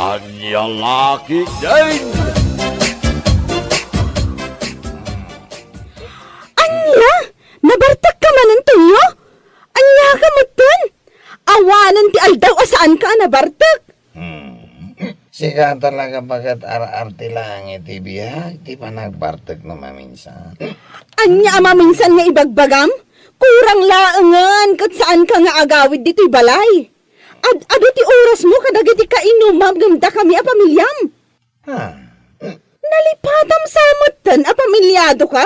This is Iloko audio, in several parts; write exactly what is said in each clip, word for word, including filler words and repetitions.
Ania la ketdin? Ania? Nabartekka manen, Tonyo? Ania ka metten? Awanen ti aldaw a saanka a nabartek. Hmm. Sika talaga baket ar-arte laeng iti biag ti panagbartek no maminsan. Ania a maminsan nga ibagbagam? Kurang laengen ket saanka nga agawid ditoy balay. Ad-adu ti orasmo kadagiti kainumam ngem dakami a pamiliam. Ah. Nalipatam sa metten a pamiliadoka?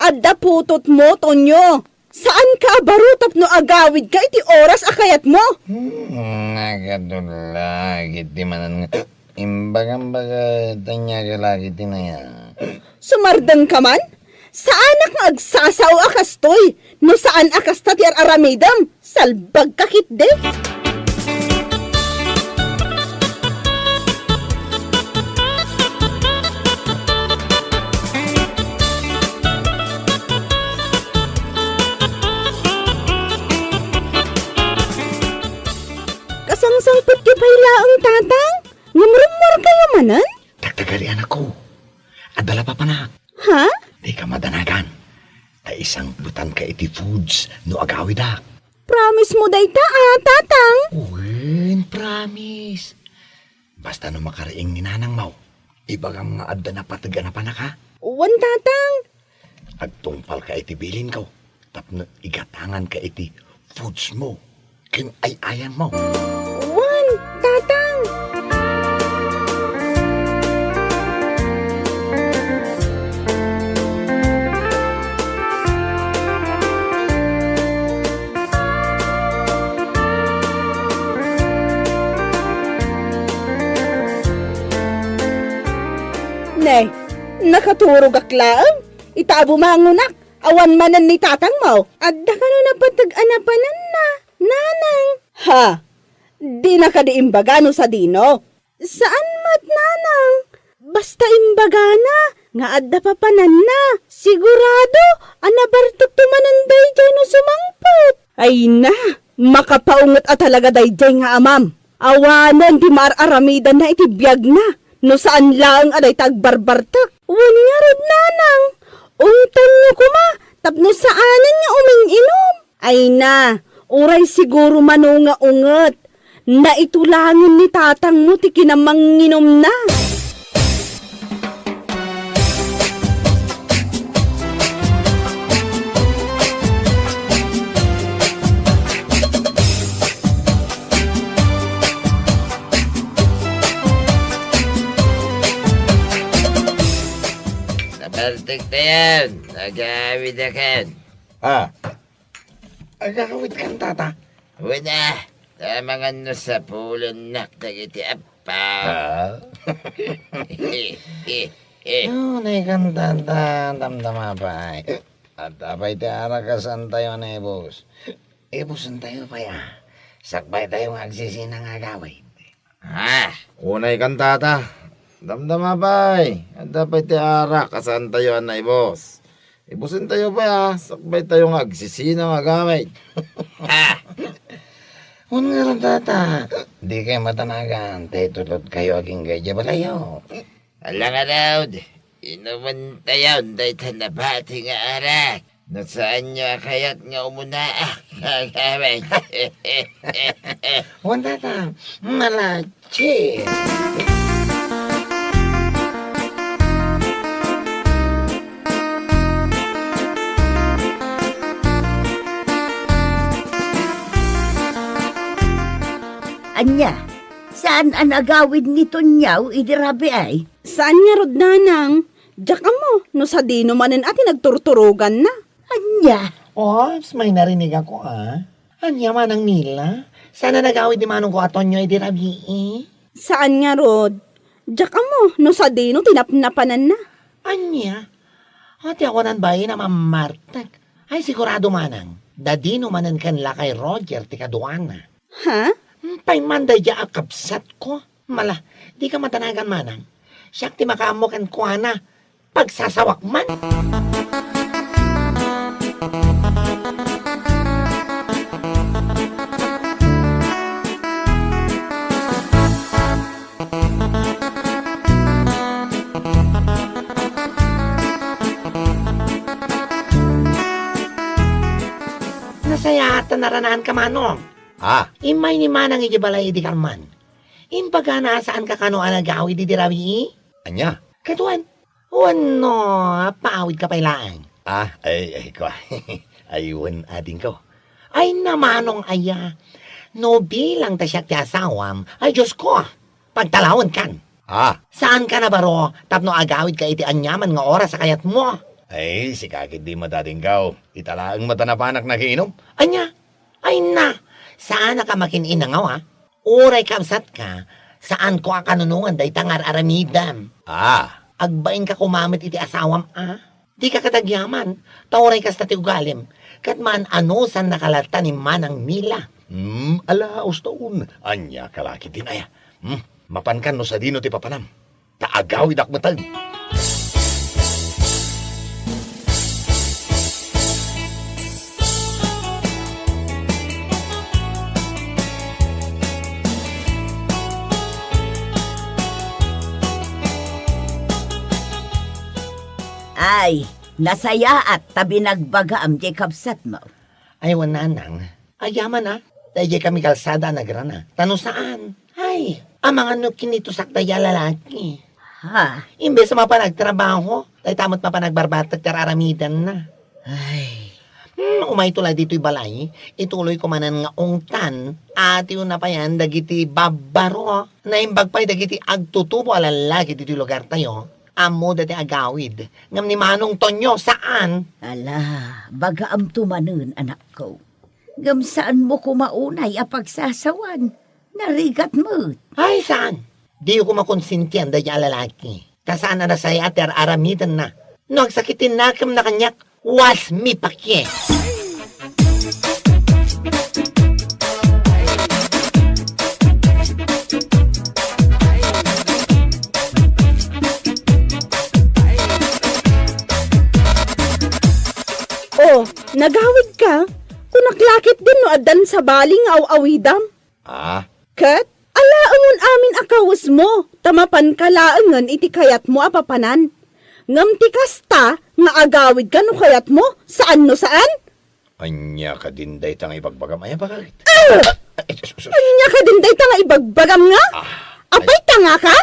Adda putotmo, Tonyo. Saanka a baro tapno agawidka iti oras a kayatmo. Hmm, nagadu la, ket di manen nga imbagam baga tanya ka lagi ti naya. Sumardengka man? Saanak nga agsasao a kastoy no saan a kasta ti ar-aramidem. Salbagka ketdi. Kasangsangpetyo pay laeng, Tatang? Ngem rummuarkayo manen? Dagdaga ti anakko. Adda la papanak. Ha? Dika madanagan. Ta isangpetanka iti foods no agawidak. Promise mo dayta, a, Tatang? Wen, promise. Basta no makariing ni nanangmo, ibagam nga adda napateg a napanak, ha? Wen, Tatang. Agtungpalka iti bilinko tapno igatanganka iti foodsmo ken ay-ayanmo. Wen, Tatang. Ne, nakaturogak laeng. Ita a bumangonak, awan manen ni tatangmo. Adda kano napateg a napananna, nanang? Ha? Dina kadi imbaga no sadino? Saan met, nanang. Basta imbagana nga adda papananna. Sigurado a nabartekto manen daydiay no sumangpet. Ay na, makapaunget a talaga daydiay nga amam. Awanen ti maar-aramidanna iti biagna no saan laeng a dayta agbarbartek. Wen ngarud, nanang, ungtanyo koma tapno saanen nga uming-inom. Ay na, uray siguro mano nga unget, naitulangen ni tatangmo ti kinamanginomna. Nabartektayon, nagawidakan. Ah, agawidkan, tata? Wen a, ta amangan no sapulennak dagiti appa. Ah? Unay kan, tata, damdama pay. Adda pay ti arak a saantayo a naibus. Ibusentayo pay a sakbaytayo nga agsisina nga agawid. Ah, unay kan, tata. Damdama pay, adda pay ti arak a saantayo a naibus. Ibusentayo pay a sakbaytayo nga agsisina nga agawid. Ah! Wen ngarud, tata, dikay madanagan ta itulodkayo agingga idiay balayo. Ala ngarud, inumentayon dayta nabati nga arak. No saanyo a kayat nga umunaak nga agawid. Wen, tata, malaksid. Ania, saan a naagawid ni Tonyo idi rabii? Saan ngarud, nanang. Diak ammo no sadino manen a ti nagturturoganna. Ania? Ops, may narinigakon, a. Ania manang, Mila? Saan a naagawid ni manongko a Tonyo idi rabii? Saan ngarud. Diak ammo no sadino ti napnapananna. Ania? A, ti awanan bain a mammartek. Ay, sigurado manang, dadino manen ken lakay Roger ti kaduana. Ha? Pay man daydiay a kabsatko. Mala, dika madanagan manang. Siak ti makaammo kenkuana. Pagsasawak man. ta naranaanka, Manong. Ah. Immay ni Manang idiay balay idi Carmen. Imbagana a saanka kano a nagawid idi rabii? Ania? Kaduan. Wenno, paawidka pay laeng. Ah, ay, ay, kua. Ay, wen, adingko. Ay, na, Manong aya. No bilang ta siak ti asawam, ay, Diosko, pagtalawenkan. Ah. Saanka na baro tapno agawidka iti aniaman nga oras a kayatmo? Ay, sika ketdi met, adingko. Ita laeng met a napanak nakiinum. Ania? Ay na, saanaka makin-inangaw, a? Uray kabsatka, saanko a kanunongan dayta nga ar-aramidem. Ah. Agbainka koma met iti asawam, a? Dika kadagyaman, ta uray kasta ti ugalim, ket maan-anusannaka latta ni Manang Mila. Hmm, ala, uston. Ania ka la ketdin aya? Hmm, mapankan no sadino ti papanam. Ta agawidak metten. Ay, nasayaat ta binagbagaam diay kabsatmo. Ay, wen, Nanang. Agyaman, a, ta idiay kami kalsada a nagrana. Ta no saan, ay, amangan no kinitusak dayta a lalaki. Ha? Imbes a mapan agtrabaho, dayta met mapan agbarbatek ti ar-aramidenna. Ay. Hmm, umayto la ditoy balay, ituloyko manen nga ungtan, atiwna payen dagiti babbaro. Naimbag pay dagiti agtutubo a lallaki ditoy lugartayo. Ammoda ti agawid, ngem ni Manong Tonyo, saan. Ala, bagaamto manen, anakko. Ngem saanmo koma unay a pagsasawan. Narigat met. Ay, saan? Diyo koma konsintian dayta a lalaki. Ta saan a nasayaat ti ar-aramidenna. No agsakit ti nakemna kaniak, wasmi pakie. O, nagawidka? Kunak la ketdin no addan sabali nga aw-awidam. Ah? Ket, alaengon amin a kawesmo, ta mapanka laengen iti kayatmo a papanan. Ngem ti kasta nga agawidka no kayatmo, saan no saan? Ania kadin dayta nga ibagbagam? Aya, bakit? Ah! Ay, sus, sus. Ania kadin dayta nga ibagbagam nga? Ah, apay, ay, tangaka?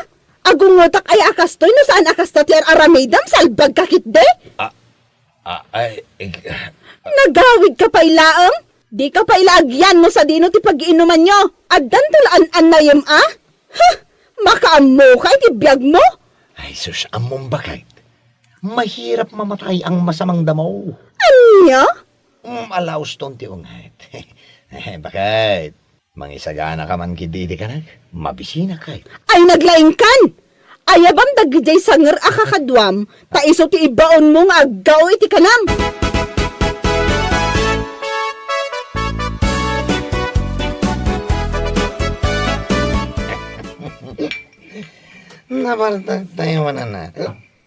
Agungetak aya a kastoy no saan a kasta ti ar-aramidam, salbagka ketdi? Ah, ah, ay, ig-, Nagawidka pay laeng? Dika pay la agyan no sadino ti pag-iinumanyo. Addanto la an-annayem a? Huh! Makaammoka iti biagmo? Ay, sus, ammom, bakit? Mahirap mamatay ang masamang damo. Ania? Mm, ala, uston ti unget. Bakit? Mangisaganaka man ketdi iti kanak? Mabisinak, ay. Ay, naglaingkan! Ayabam dagidiay sanger a kakaduam, ta isu ti ibaonmo nga aggao iti kanam. Nabartak tayo, manana.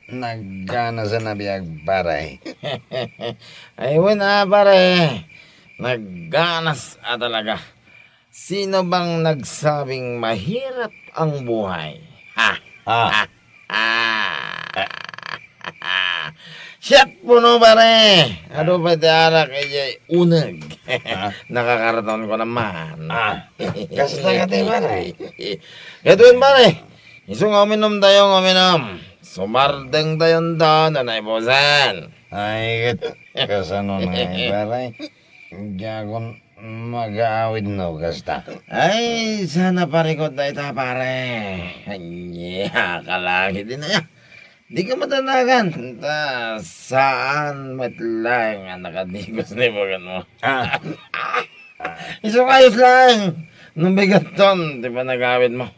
Nagganas a nabiag, pare. Ay, wen a, pare. Nagganas a talaga. Sino bang nagsabing mahirap ang buhay? Ha? Ah. Ha? Ha? Siak puno, pare. Adu pay ti arak idiay uneg. Ah. Nakakarton ko naman. Ah. Kasta ka ti, pare. Ket wen, pare. Isu nga uminum tayo, nga uminum. Sumardeng tayo da, no naibusan. Ay, ket kasano na, pare? Diakon mag-aawid no kasta. Ay, sana parikot dayta, pare. Ania, kalangit din aya. Di ka matanagan. Ta, saan met laeng a nakadigos ni bagan mo? Ah. Isu kayos laeng. Nung bigatton, ti panagawid mo.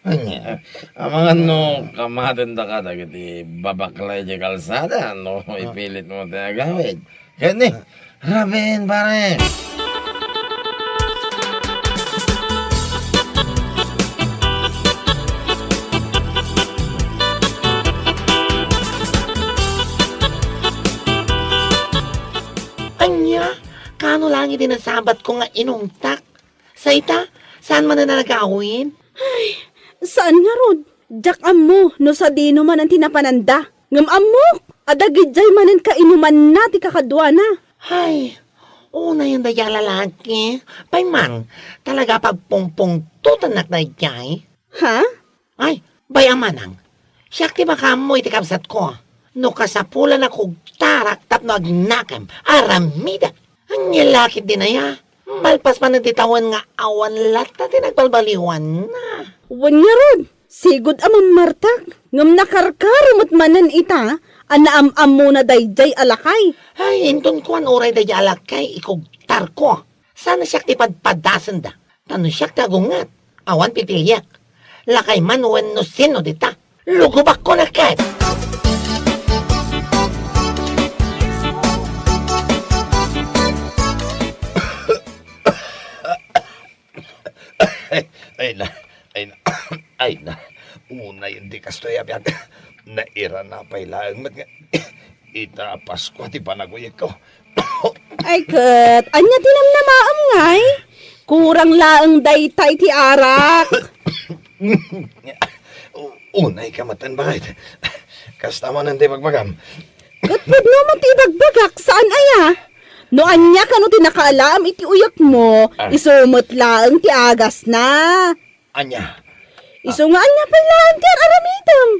Ania? Amangan no, kamaten da ka dagiti babakla idiay kalsada, no, ah, ipilit mo ti agawid. Ket ni, rabiin, pare. Ania? Kano lang iti nasabatko nga inungtak? Sa ita, saan man a nagawid? Ay, saan ngarud? Diak ammo no sadino manen ti napananda. Ngem ammok a dagidiay manen kainumanna ti kakaduana. Ay, Unayen daydiay a lalaki. Pay man, talaga pagpungpungtotannak daydiay. Ha? Ay, bay-am manang. Siak ti makaammo iti kabsatko. No kasapulan a kugtarak tapno agnakem, aramidek. Ania la ketdin aya? Malpas man iti tawen nga awan latta ti nagbalbaliwanna. Wen ngarud, sigud a mammartek, ngem nakarkaro met manen ita a naam-ammona daydiay a lakay. Ay, inton kuan uray daydiay a lakay ikugtarko. Saan a siak ti padpadasenda. Ta no siak ti agunget, awan pipiliek. Lakay man wenno sino dita, lugobakko na ket. Ay, ay na, ay na, ay na. Unayen ti kastoy a biag. Nairana pay laeng met nga ita a Paskua ti panaguyekko. Ay, ket, ania ti namnamaem ngay? Kurang laeng dayta iti arak. U-, unay ka met, baket. Kasta manen ti ibagbagam. Ket pudno man ti ibagbagak, saan aya? No ania kano ti nakaalaam iti uyekmo, Ah. isu met laeng ti agasna. Ania? Isu nga ania pay laeng ti ar-aramidem?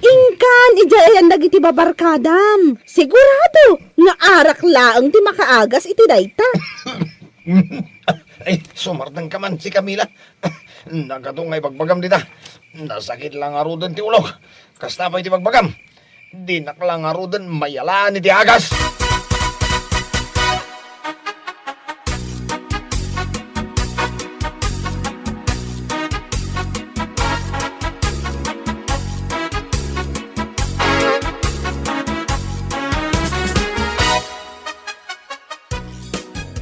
Inkan idiay ayan dagiti babarkadam. Sigurado nga arak laeng ti makaagas iti dayta. Ay, sumardeng ka man, si Camila. Nagadu nga ibagbagam dita. Nasakit la ngaruden ti ulok. Kasta pay ti bagbagam. Dinak la ngaruden mayalaan iti agas.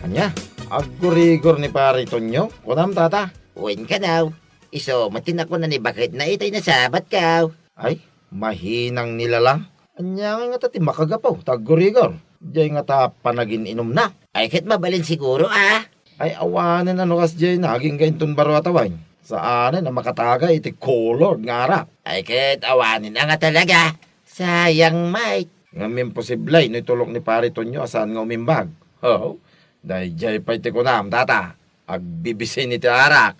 Ania? Aggurigor ni Pari Tonyo? Kunam, tata? Wen kano. Isu met ti nakuna ni baketna itay nasabatko. Ay, mahinang ni Lala. Ania ngay ngata ti makagapu ta aggurigor? Diay ngata panagin-inumna. Ay, ket mabalin siguro, a. Ay, awanen a no kasdiay na, agingga inton baro a tawen. Saanen a makatagay iti kolor nga arak. Ay, ket awanen a nga talaga. Sayang, Mike. Ngem imposible no itulok ni Pari Tonyo a saan nga umimbag. Ho, daydiay pay ti kunam, tata. Agbibisin iti arak.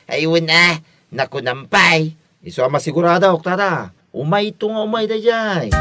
Ay, wen a, nakunam pay. Isu a masiguradok, tata. Umayto nga umay daydiay.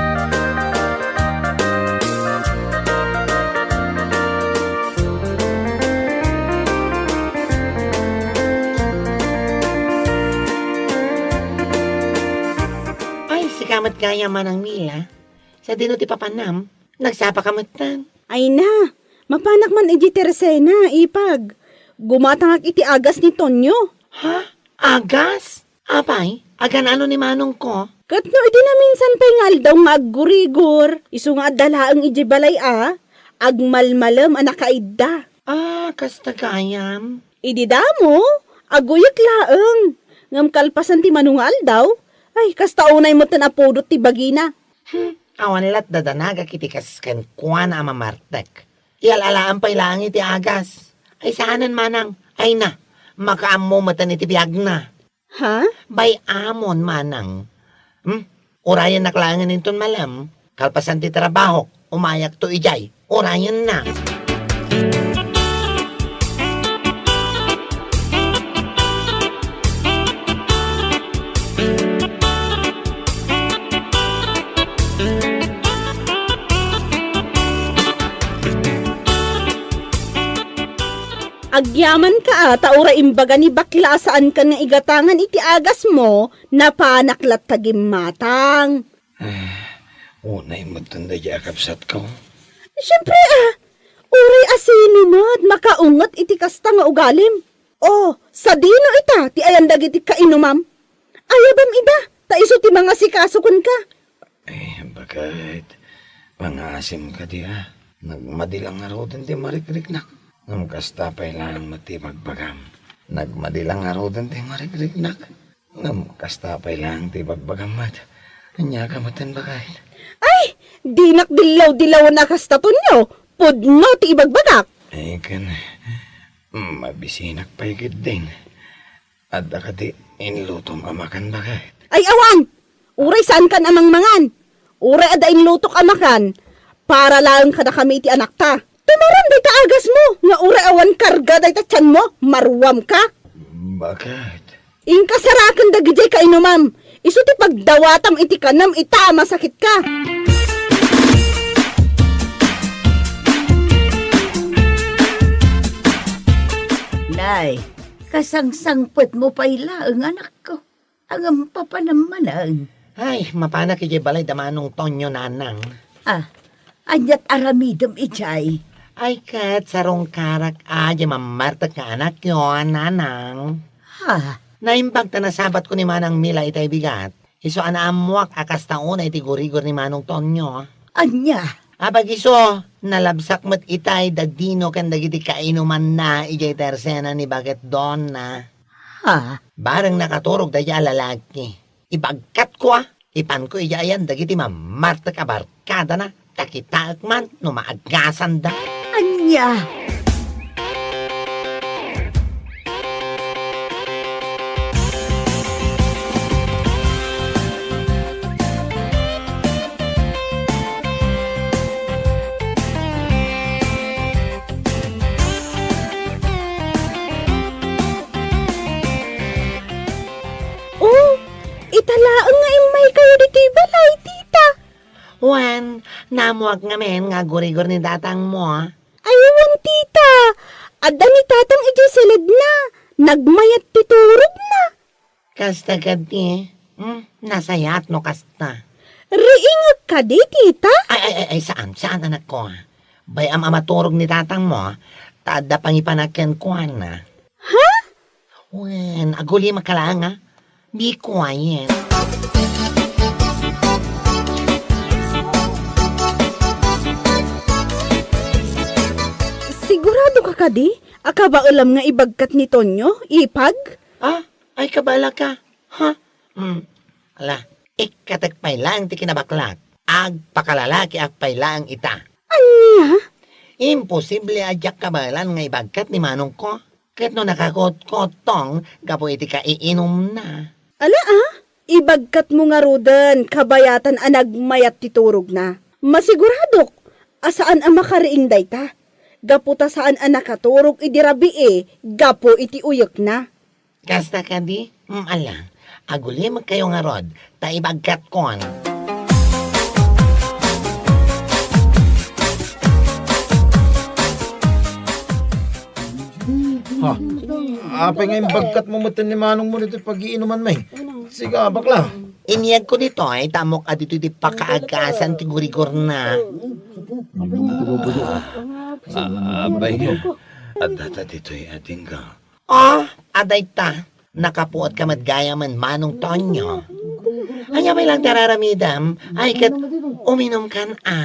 Ay, sika met gayam, Manang Mila. Sadino ti papanam? Nagsapa ka metten? Ay na, mapanak man idiay tersena, ipag. Gumatangak iti agas ni Tonyo. Ha? Agas? Apay, agan-ano ni manongko? Ket no idi naminsan pay nga aldaw nga aggurigor, isu nga adda laeng idiay balay a, agmalmalem a nakaidda. Ah, kasta gayam. Idi damo, aguyek laeng. Ngem kalpasan ti mano nga aldaw, ay, kasta unay metten a pudot ti bagina. Hmm, awan lat dadanagak iti kas kenkuana a mamartek. Iyal-alaam pay laeng iti agas. Ay, saanen manang. Ay na, makaammo metten iti biagna. Ha? Bay-amon, manang. Hmm? Urayennak laengen inton malem. Kalpasan ti trabahok, umayakto idiay. Urayenna. Agyamanka a, ta uray imbaga ni bakla a saankan nga igatangan iti agasmo, napanak latta gimmatang. Ah, unay metten daydiay a kabsatko. Siempre, a, uray a sino met makaunget iti kasta nga ugalim. O, sadino ita ti ayan dagiti kainumam? Ayabam ida, ta isu ti mangasikaso kenka. Eh, baket, pangasim kadi a. Nagmadi la ngaruden ti marikriknak. Ngem kasta pay laeng met ti bagbagam. Nagmadi la ngaruden ti marikriknak. Ngem kasta pay laeng ti bagbagam met. Ania ka metten, baket? Ay, dinak dillaw-dillawen a kasta, Tonyo. Pudno ti ibagbagak. Ay, ken, mabisinak pay ketdin. Adda kadi inlutom a makan, baket? Ay, awan! Uray saankan a mangmangan. Uray adda inlutok a makan, para laeng kadakami iti anakta. Tumaram dayta agasmo, nga uray awan karga dayta tianmo, maruamka. Bakit? Inka saraken dagidiay kainumam. Isu ti pagdawatam iti kanam ita a masakitka. Nay, kasangsangpetmo pay laeng, anakko. Ngem papanam manen. Ay, mapanak idiay balay da Manong Tonyo, nanang. Ah, ania't aramidem idiay? Ay, ket sarungkarak a diay mammartek nga anakyo, nanang. Ha? Naimbag ta nasabatko ni Manang Mila itay bigat. Isu a naammoak a kasta unay ti gurigor ni Manong Tonyo. Ania? Apay isu, nalabsak met itay da Dino ken dagiti kainumanna idiay tersena ni Baket Donna. Ha? Bareng nakaturog daydiay a lalaki. Ibagkatko a, ipanko idiay ayan dagiti mammartek a barkadana, ta kitaek man no maagasanda. Ania? Oh, ita laeng nga immaykayo ditoy balay, tita. Wen, naammoak ngamin nga agurigor ni tatangmo. Ay, wen, tita. Adda ni tatang idiay siledna. Nagmayat ti turogna. Kasta kadi, hmm? Nasayaat no kasta. Riingek kadi, tita? Ay, ay, ay, ay, saan, saan, anakko. Bay-am a maturog ni tatangmo, ta adda pangipanak kenkuana. Ha? Wen, agulimaka laeng, a. Be quiet. Siguradoka kadi a kabaelam nga ibagkat ni Tonyo, ipag? Ah, ay kabaelaka? Ha? Hmm. Ala, ikkatek pay laeng ti kinabaklak. Agpakalalakiak pay laeng ita. Ania? Imposible a diak kabaelan nga ibagkat ni manongko. Ket no nakakotkotong gapu iti kaiinumna. Ala, a? Ibagkatmo ngaruden kabayatan a nagmayat ti turogna. Masiguradok a saan a makariing dayta. Gapu ta saan a nakaturog idi rabii gapu iti uyekna. Kasta kadi? Mm, ala. Agulimekkayo ngarud, ta ibagkatkon. Ha? Apay nga imbagkatmo metten ni manongmo ditoy pagiinumanmi? Siga, bakla. Iniyagko ditoy, ta ammok a ditoy ti pakaagasan ti gurigorna. Ah, apay nga, adda ta ditoy, adingga. Oh, adayta. Nakapuotka met gayamen, Manong Tonyo. Ania pay laeng ti araramidem? Ay, ket uminumkan, a.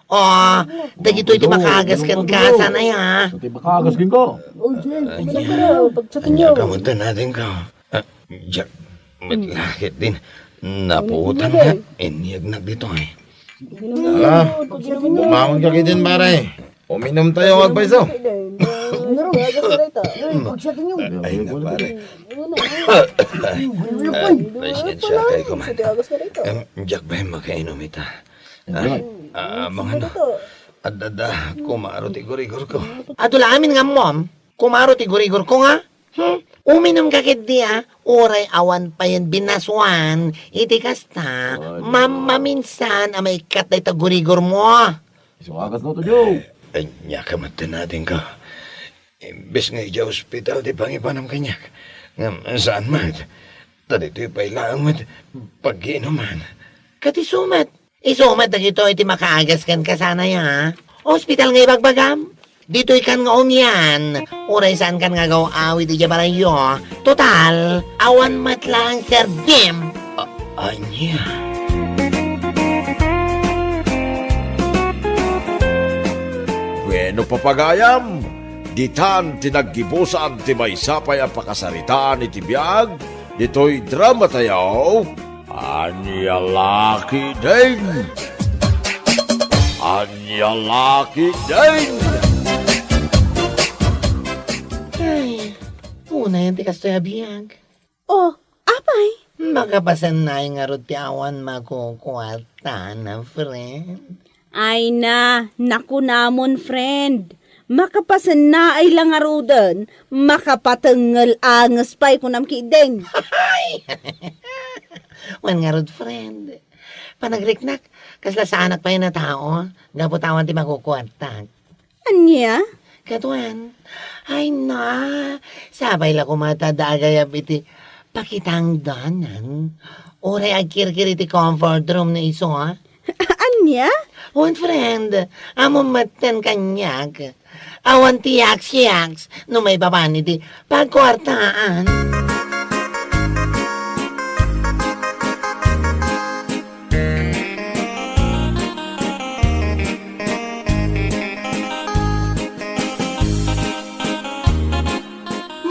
Oh, dagitoy ti makaagas kenka, sanay, a. Ti makaagas kenka. Ania? Ania ka met, adingga? Ah, diak met la ketdin. Napuotan nga, iniyagnak ditoy. Ah, bumangon ka ketdin, pare. Uminum tayo, agpayso. Ay, na, pare. Ay, pasensya kayo, kuman. Em, diak ba yung makainom ita? Ah, ah, mga ano? Adda, adda, kumaro ti gurigor ko. Adu la amin nga ammom. Kumaro ti gurigor ko nga. Hmm? Uminum ka ketdi, a. Uray awan payen binasuan. Iti kasta, mammaminsan a maikkat dayta gurigor mo. Isu agas no to, Joe. Ania ka met, adingga. Imbes nga idiay ospital ti pangipanam kaniak. Ngem saan met. Ta ditoy pay laeng met pagiinuman. Ket isu met. Isu met dagitoy ti makaagas kenka, sanay, a. Ospital nga ibagbagam? Ditoy kan nga umian. Uray saan kan nga agaw-awid idiay balayyo. Total, awan met laeng serbim. A-, ania? Bueno, papagayam, ditan ti naggibusan ti maysa pay a pakasaritaan iti biag ditoy drama tayo. Ania la ketdin? Ania la ketdin? Ay, unayen ti kastoy a biag. Oh, apay? Makapasennaay ngarud ti awan makukuarta, a friend. Ay na, nakunamon, friend. Makapasennaay la ngaruden, makapatengngel anges pay kunam ketdin. Wen ngarud, friend. Panagriknak, kasla saanak pay a tao, gapu ta awan ti makukuartak. Ania? Kaduan, ay na, sapay la koma ta adda agayab iti pakitangdanan. Uray agkirkir iti comfort room no isu, ha? Ania? Wen, friend, ammom metten kaniak. Awan ti yaks-yaks no maipapan iti pagkuartaan.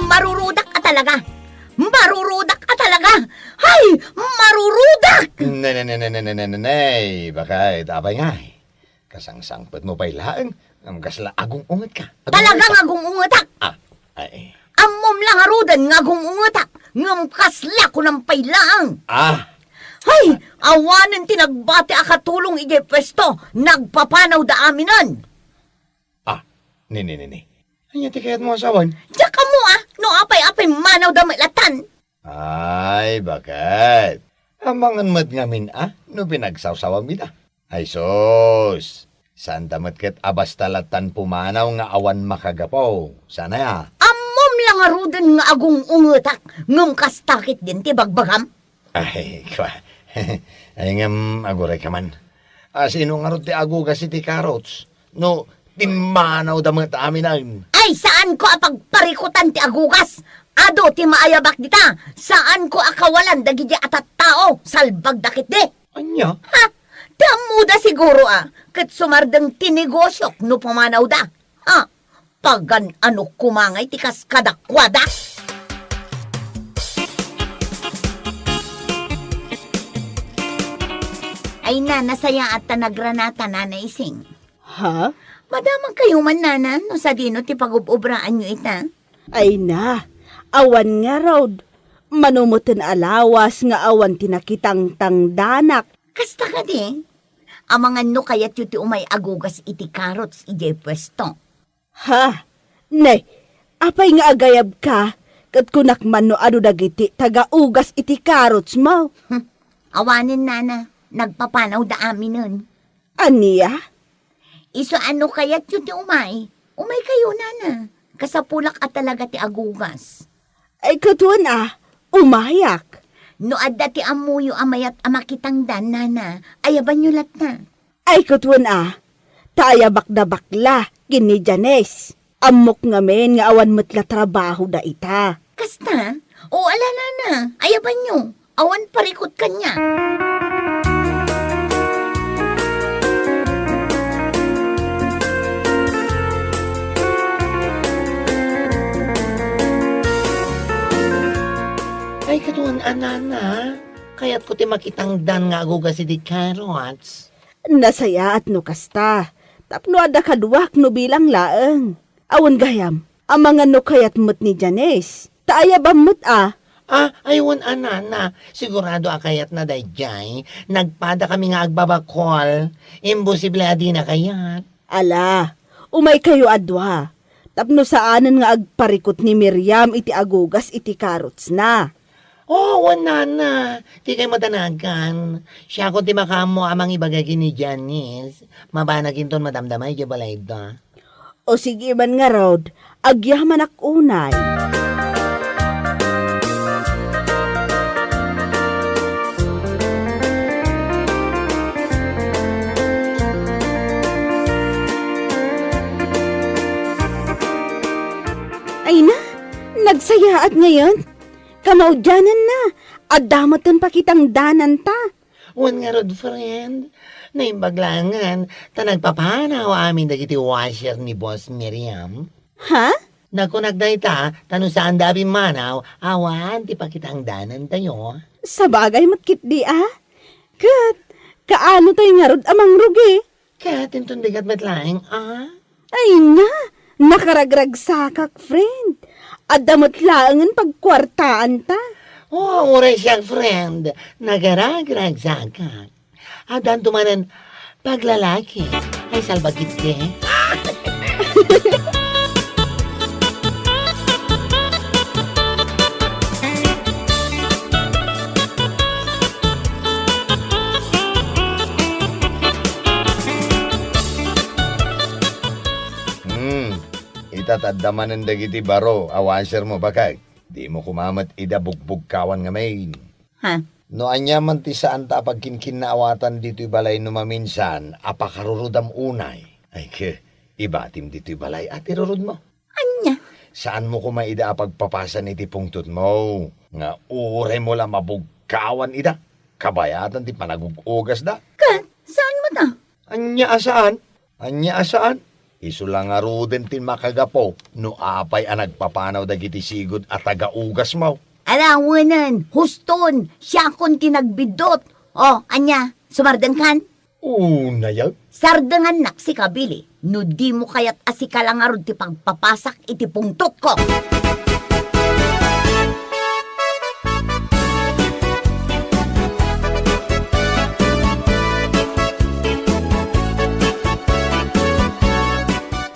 Marurudak a talaga! Marurudak a talaga! Hay! Marurudak! Ne, ne, ne, ne, ne, ne, ne, ne, ne, bakit? Apay ngay? Kasangsangpetmo pay laeng, ngem kasla agung-ungetka. Talagang agung-ungetak! Ah, ay. Ammom la ngaruden nga agung-ungetak, ngem kasla kunam pay laeng. Ah! Hay! Awanen ti nagbati a katulong idiay puesto, nagpapanawda aminen. Ah, ni, ni, ni, ni. Ania ti kayatmo a sawen? Diak ammo a, no apay-apay manawda met latan. Ay, bakit? Amangan met ngamin a no pinagsawsawam ida. Ay sus, saanda met ket a basta latan pumanaw nga awan makagapu. Saan aya? Ammom la ngaruden nga agung-ungetak, ngem kasta ketdin ti bagbagam? Ay, kua. Ay, ngem agurayka man. A, sino ngarud ti agugas iti carrots? No, timmanawda met aminen. Ay, saanko a pagparikutan ti agugas. Adu ti maayabak dita. Saanko a kawalan dagidi a tattao. Salbagda ketdi. Ania? Ha? Ti ammoda siguro a, ket sumardeng ti negosiok no pumanawda. Ha? Pagan-anok koma ngay ti kas kadakuada? Ay na, nasayaat ta nagranata, Nana Ising. Ha? Madamagkayo man, Nana, no sadino ti pagub-obraanyo ita? Ay na, awan ngarud. Mano metten a lawas nga awan ti nakitangtangdanak. Kasta kadi? Amangan no kayatyo ti umay agugas iti carrots idiay puesto. Ha? Ne, apay nga agayabka? Ket kunak man no adu dagiti tagaugas iti carrotsmo. Hmm. Awanen, Nana, nagpapanawda aminen. Ania? Isu a no kayatyo ti umay, umaykayo, Nana. Kasapulak a talaga ti agugas. Ay, ket wen a, umayak. No adda ti ammoyo a mayat a makitangdan, Nana, ayabanyo latta. Ay, ket wen a, ta ayabakda bakla ken ni Janice. Ammok ngamin nga awan met la trabahoda ita. Kasta? O, ala, Nana, ayabanyo. Awan parikut kaniak. Ay, ket wen a, Nana, kayatko ti makitangdan nga agugas iti carrots. Nasayaat no kasta, tapno adda kaduak no bilang laeng. Awan gayam, amangan no kayat met ni Janice. Ta ayabam met a. Ah, ay wen a, Nana, sigurado a kayatna daydiay. Nagpadakami nga agbabakol. Imposible a dina kayat. Ala, umaykayo a dua. Tapno saanen nga agparikut ni Miriam iti agugas iti carrotsna. O, wen, Nana. Dikay madanagan. Siakon ti makaammo a mangibaga ken ni Janice. Mabanak inton madamdama idiay balayda. O sige man ngarud, agyamanak unay. Ay na, nagsayaat ngayon. Kamaudiananna, adda met ti pakitangdananta. Wen ngarud, friend, naimbag laengen, ta nagpapanaw amin dagiti washer ni Boss Miriam. Ha? Nakunak dayta, ta no saanda a pimmanaw, awan ti pakitangdanantayo. Sabagay met ketdi a. Ket, kaano tayo ngarud a mangrugi? Ket inton bigat met laeng, a? Ay na, nakaragragsakak, friend. Adda met laengen pagkuartaanta. O, uray siak, friend, nagaragragsakak. Addanto manen Paglalaki. Ay, salbagit ka. Hmm. Ita, ta adda manen dagiti baro a washer mo, bakay. Dimo koma met ida bugbugkawan ngamin. Ha? No ania man ti saanta a pagkinkinnaawatan ditoy balay no maminsan a pakarurodam unay. Ay, ke, ibatim ditoy balay a ti rurod mo. Ania? Saan mo koma ida a pagpapasan iti pungtot mo, nga uray mo la mabugkawan ida, kabayatan ti panagug-ugasda? Ket, saan met a? Ania a saan? Ania a saan? Isu la ngaruden ti makagapu no apay a nagpapanaw dagiti sigud a taga-ugas mo. Ala, wenen, huston, siakon ti nagbiddut. O, ania, sumardengkan? Unay a? Sardengannak sika, Billy, no dimo kayat a sika la ngarud ti pagpapasak iti pungtotko.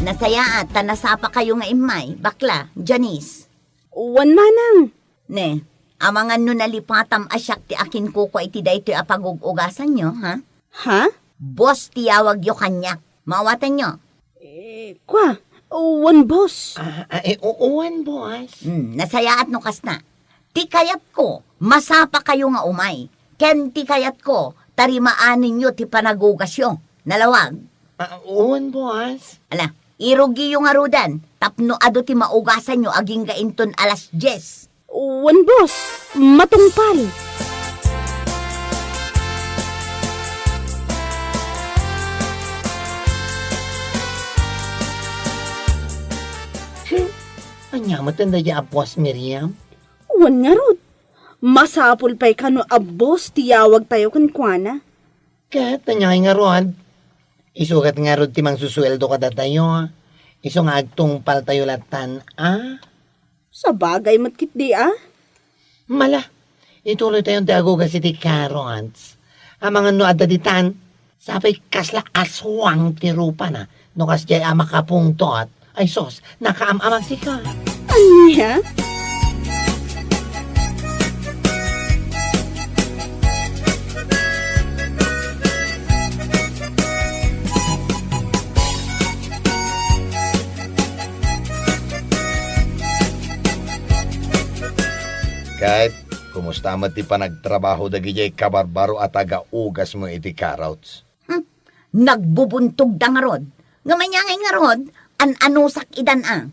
Nasayaat ta nasapakayo nga immay, bakla, Janice. Wen, manang. Ne, amangan no nalipatam a siak ti akinkukua iti daytoy a pagug-ugasanyo, ha? Ha? Boss ti yawagyo kaniak. Maawatanyo? Eh, kua, wen, boss. Ah, ah, eh, oo, wen, boss. Hmm, nasayaat no kasta. Ti kayatko, masapakayo nga umay. Ken ti kayatko, tarimaanenyo ti panagugasyo. Nalawag? Ah, wen, boss. Ala, irugiyo ngaruden, tapno adu ti maugasanyo agingga inton alas dies. Wen, boss. Matungpal. Hmm, ania met daydiay a boss, Miriam? Wen ngarud. Masapul pay kano a boss ti yawagtayo kenkuana. Ket ania ngarud? Isu ket ngarud ti mangsusueldo kadatayo. Isu nga agtungpaltayo lattan, a? Sabagay met ketdi, a? Mala, ituloytayon ti agugas iti carrots. Amangan no adda ditan, sapay kasla aswang ti rupana. No kasdiay a makapungtot, ay sus, nakaam-amag sika. Ania? Ket, kumusta met ti panagtrabaho dagidiay kabarbaro a taga-ugasmo iti carrots? Hmm, nagbubuntogda ngarud. Ngem ania ngay ngarud, an-anusak idan a.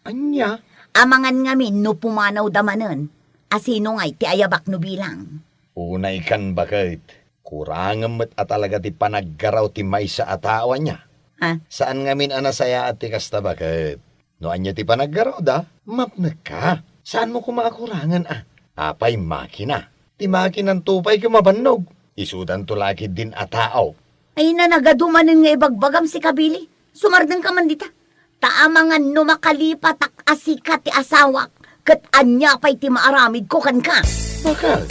Ania? Amangan ngamin no pumanawda manen. Asino ngay ti ayabak no bilang? Unay kan baket. Kurangem met a talaga ti panaggaraw ti maysa a tao, ania? Ha? Saan ngamin a nasayaat ti kasta baket. No ania ti panaggarawda, mapnekka. Saanmo koma a kurangen a. Apay makina? Ti makinanto pay ket mabannog. Isudanto la ketdin a tao. Ay, nanagadu manen nga ibagbagam, sika Billy. Sumardengka man dita. Ta amangan no makalipatak a sika ti asawak, ket ania pay ti maaramidko kenka? Bakal.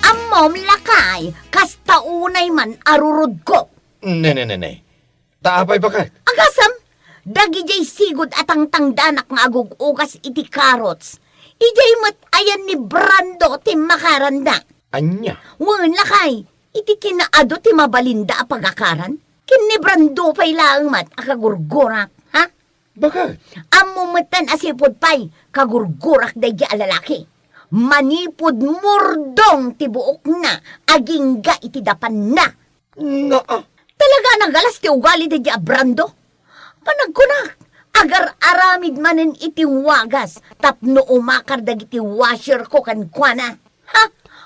Ammom, lakay, kasta unay man a rurodko. Ne, ne, ne, ne. Ta apay baket? Agasem, dagidiay sigud a tangtangdanak nga agug-ugas iti carrots, idiay met ayan ni Brando ti makaranda. Ania? Wen, lakay, iti kinaadu ti mabalinda a pagakaran, ken ni Brando pay laeng met a kagurgurak, ha? Baket? Ammom metten a sipud pay, kagurgurak daydiay a lalaki. Manipud murdong ti buokna, agingga iti dapanna. Nga, a. Talaga a nagalas ti ugali daydiay a Brando. Panagkunak, agar-aramid manen iti wagas tapno umakar dagiti washerko kenkuana. Ha?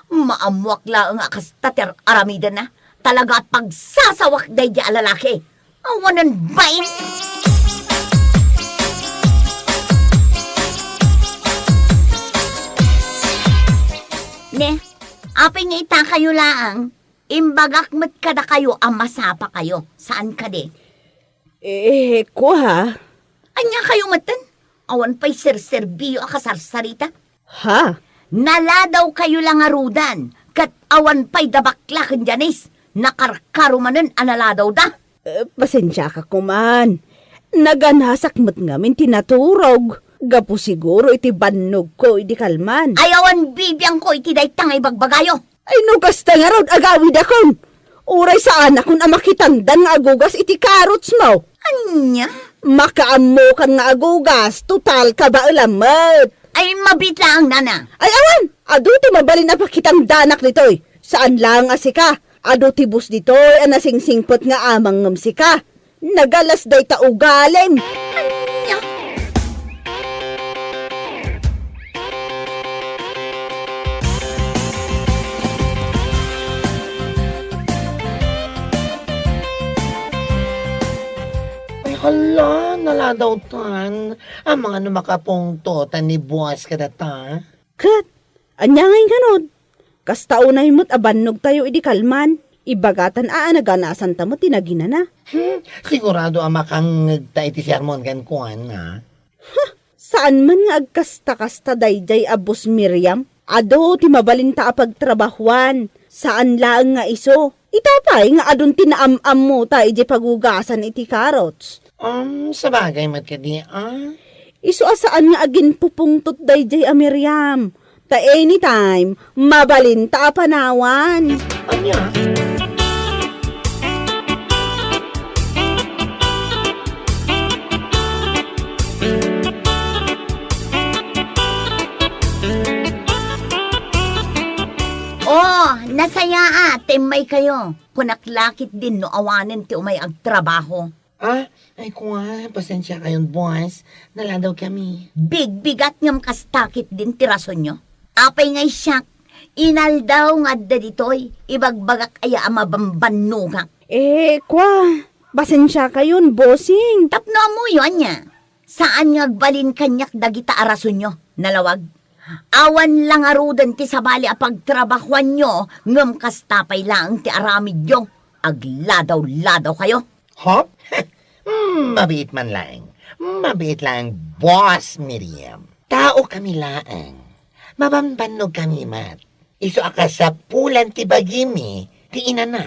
Maammoak laeng a kasta ti ar-aramidenna. Talaga a pagsasawak daydiay a lalaki. Awanen bain. Ne, apay nga itakayo laeng? Imbagak met kadakayo a masapakayo, saan kadi? Eh, kua. Ania kayo metten? Awan pay serserbio a kasarsarita? Ha? Naladaw kayo la ngaruden, ket awan pay da bakla ken Janice. Nakarkaro manen a naladawda. Eh, pasensiaka koman. Naganasak met ngamin ti naturog. Gapu siguro iti bannogko idi kalman. Ay, awan bibiangko iti dayta nga ibagbagayo. Ay, no kasta ngarud, agawidakon. Uray saanakon a makitandan nga agugas iti karotsmo. Ania? Makaammokan nga agugas, total, kabaelam met. Ay, mabiit laeng, nana. Ay, awan! Adu ti mabalin a pakitandanak ditoy. Saan laeng a sika. Adu ti boss ditoy a nasingsingpet nga amang ngem sika. Nagalas dayta ugalim. Ania? Ay, hala, naladawtan. Amangan no makapungtotan ni boss kadata. Ket, ania ngay ngarud? Kasta unay met a bannogtayo idi kalman. Ibagatan a, a naganasanta met ti naginana. Hmm, sigurado a makangngegta iti sermon kenkuana. Huh, saan man nga agkasta-kasta daydiay a boss Miriam. Adu ti mabalinta a pagtrabahuan. Saan laeng nga isu. Ita pay nga adun ti naam-ammota idiay pagugasan iti karots. Um, sabagay met kadi, ah? Isu a saan nga aginpupungtot daydiay a Miriam. Ta anytime, mabalinta a panawan. Ania? Oh, nasayaat, immay kayo. Kunak lakit din no awanen ti umay agtrabaho. Ah, ay kua, pasensia kayon, boss. Naladaw kami. Bigbigat ngem kasta ketdin ti rasonyo. Apay nga siak, inaldaw nga adda ditoy, ibagbagak aya a mabambannogak. Eh, kua, pasensia kayon, bossing. Tapno ammoyo, ania? Saan nga agbalin kaniak dagita a rasonyo, nalawag? Awan la ngaruden ti sabali a pagtrabahuanyo, ngem kasta pay laeng ti aramidyo. Agladaw-ladaw kayo. Hop? Hmm, mabiit man laeng. Mabiit laeng, Boss Miriam. Tao kami laeng. Mabambannog kami met. Isu a kasapulan ti bagimi ti inana.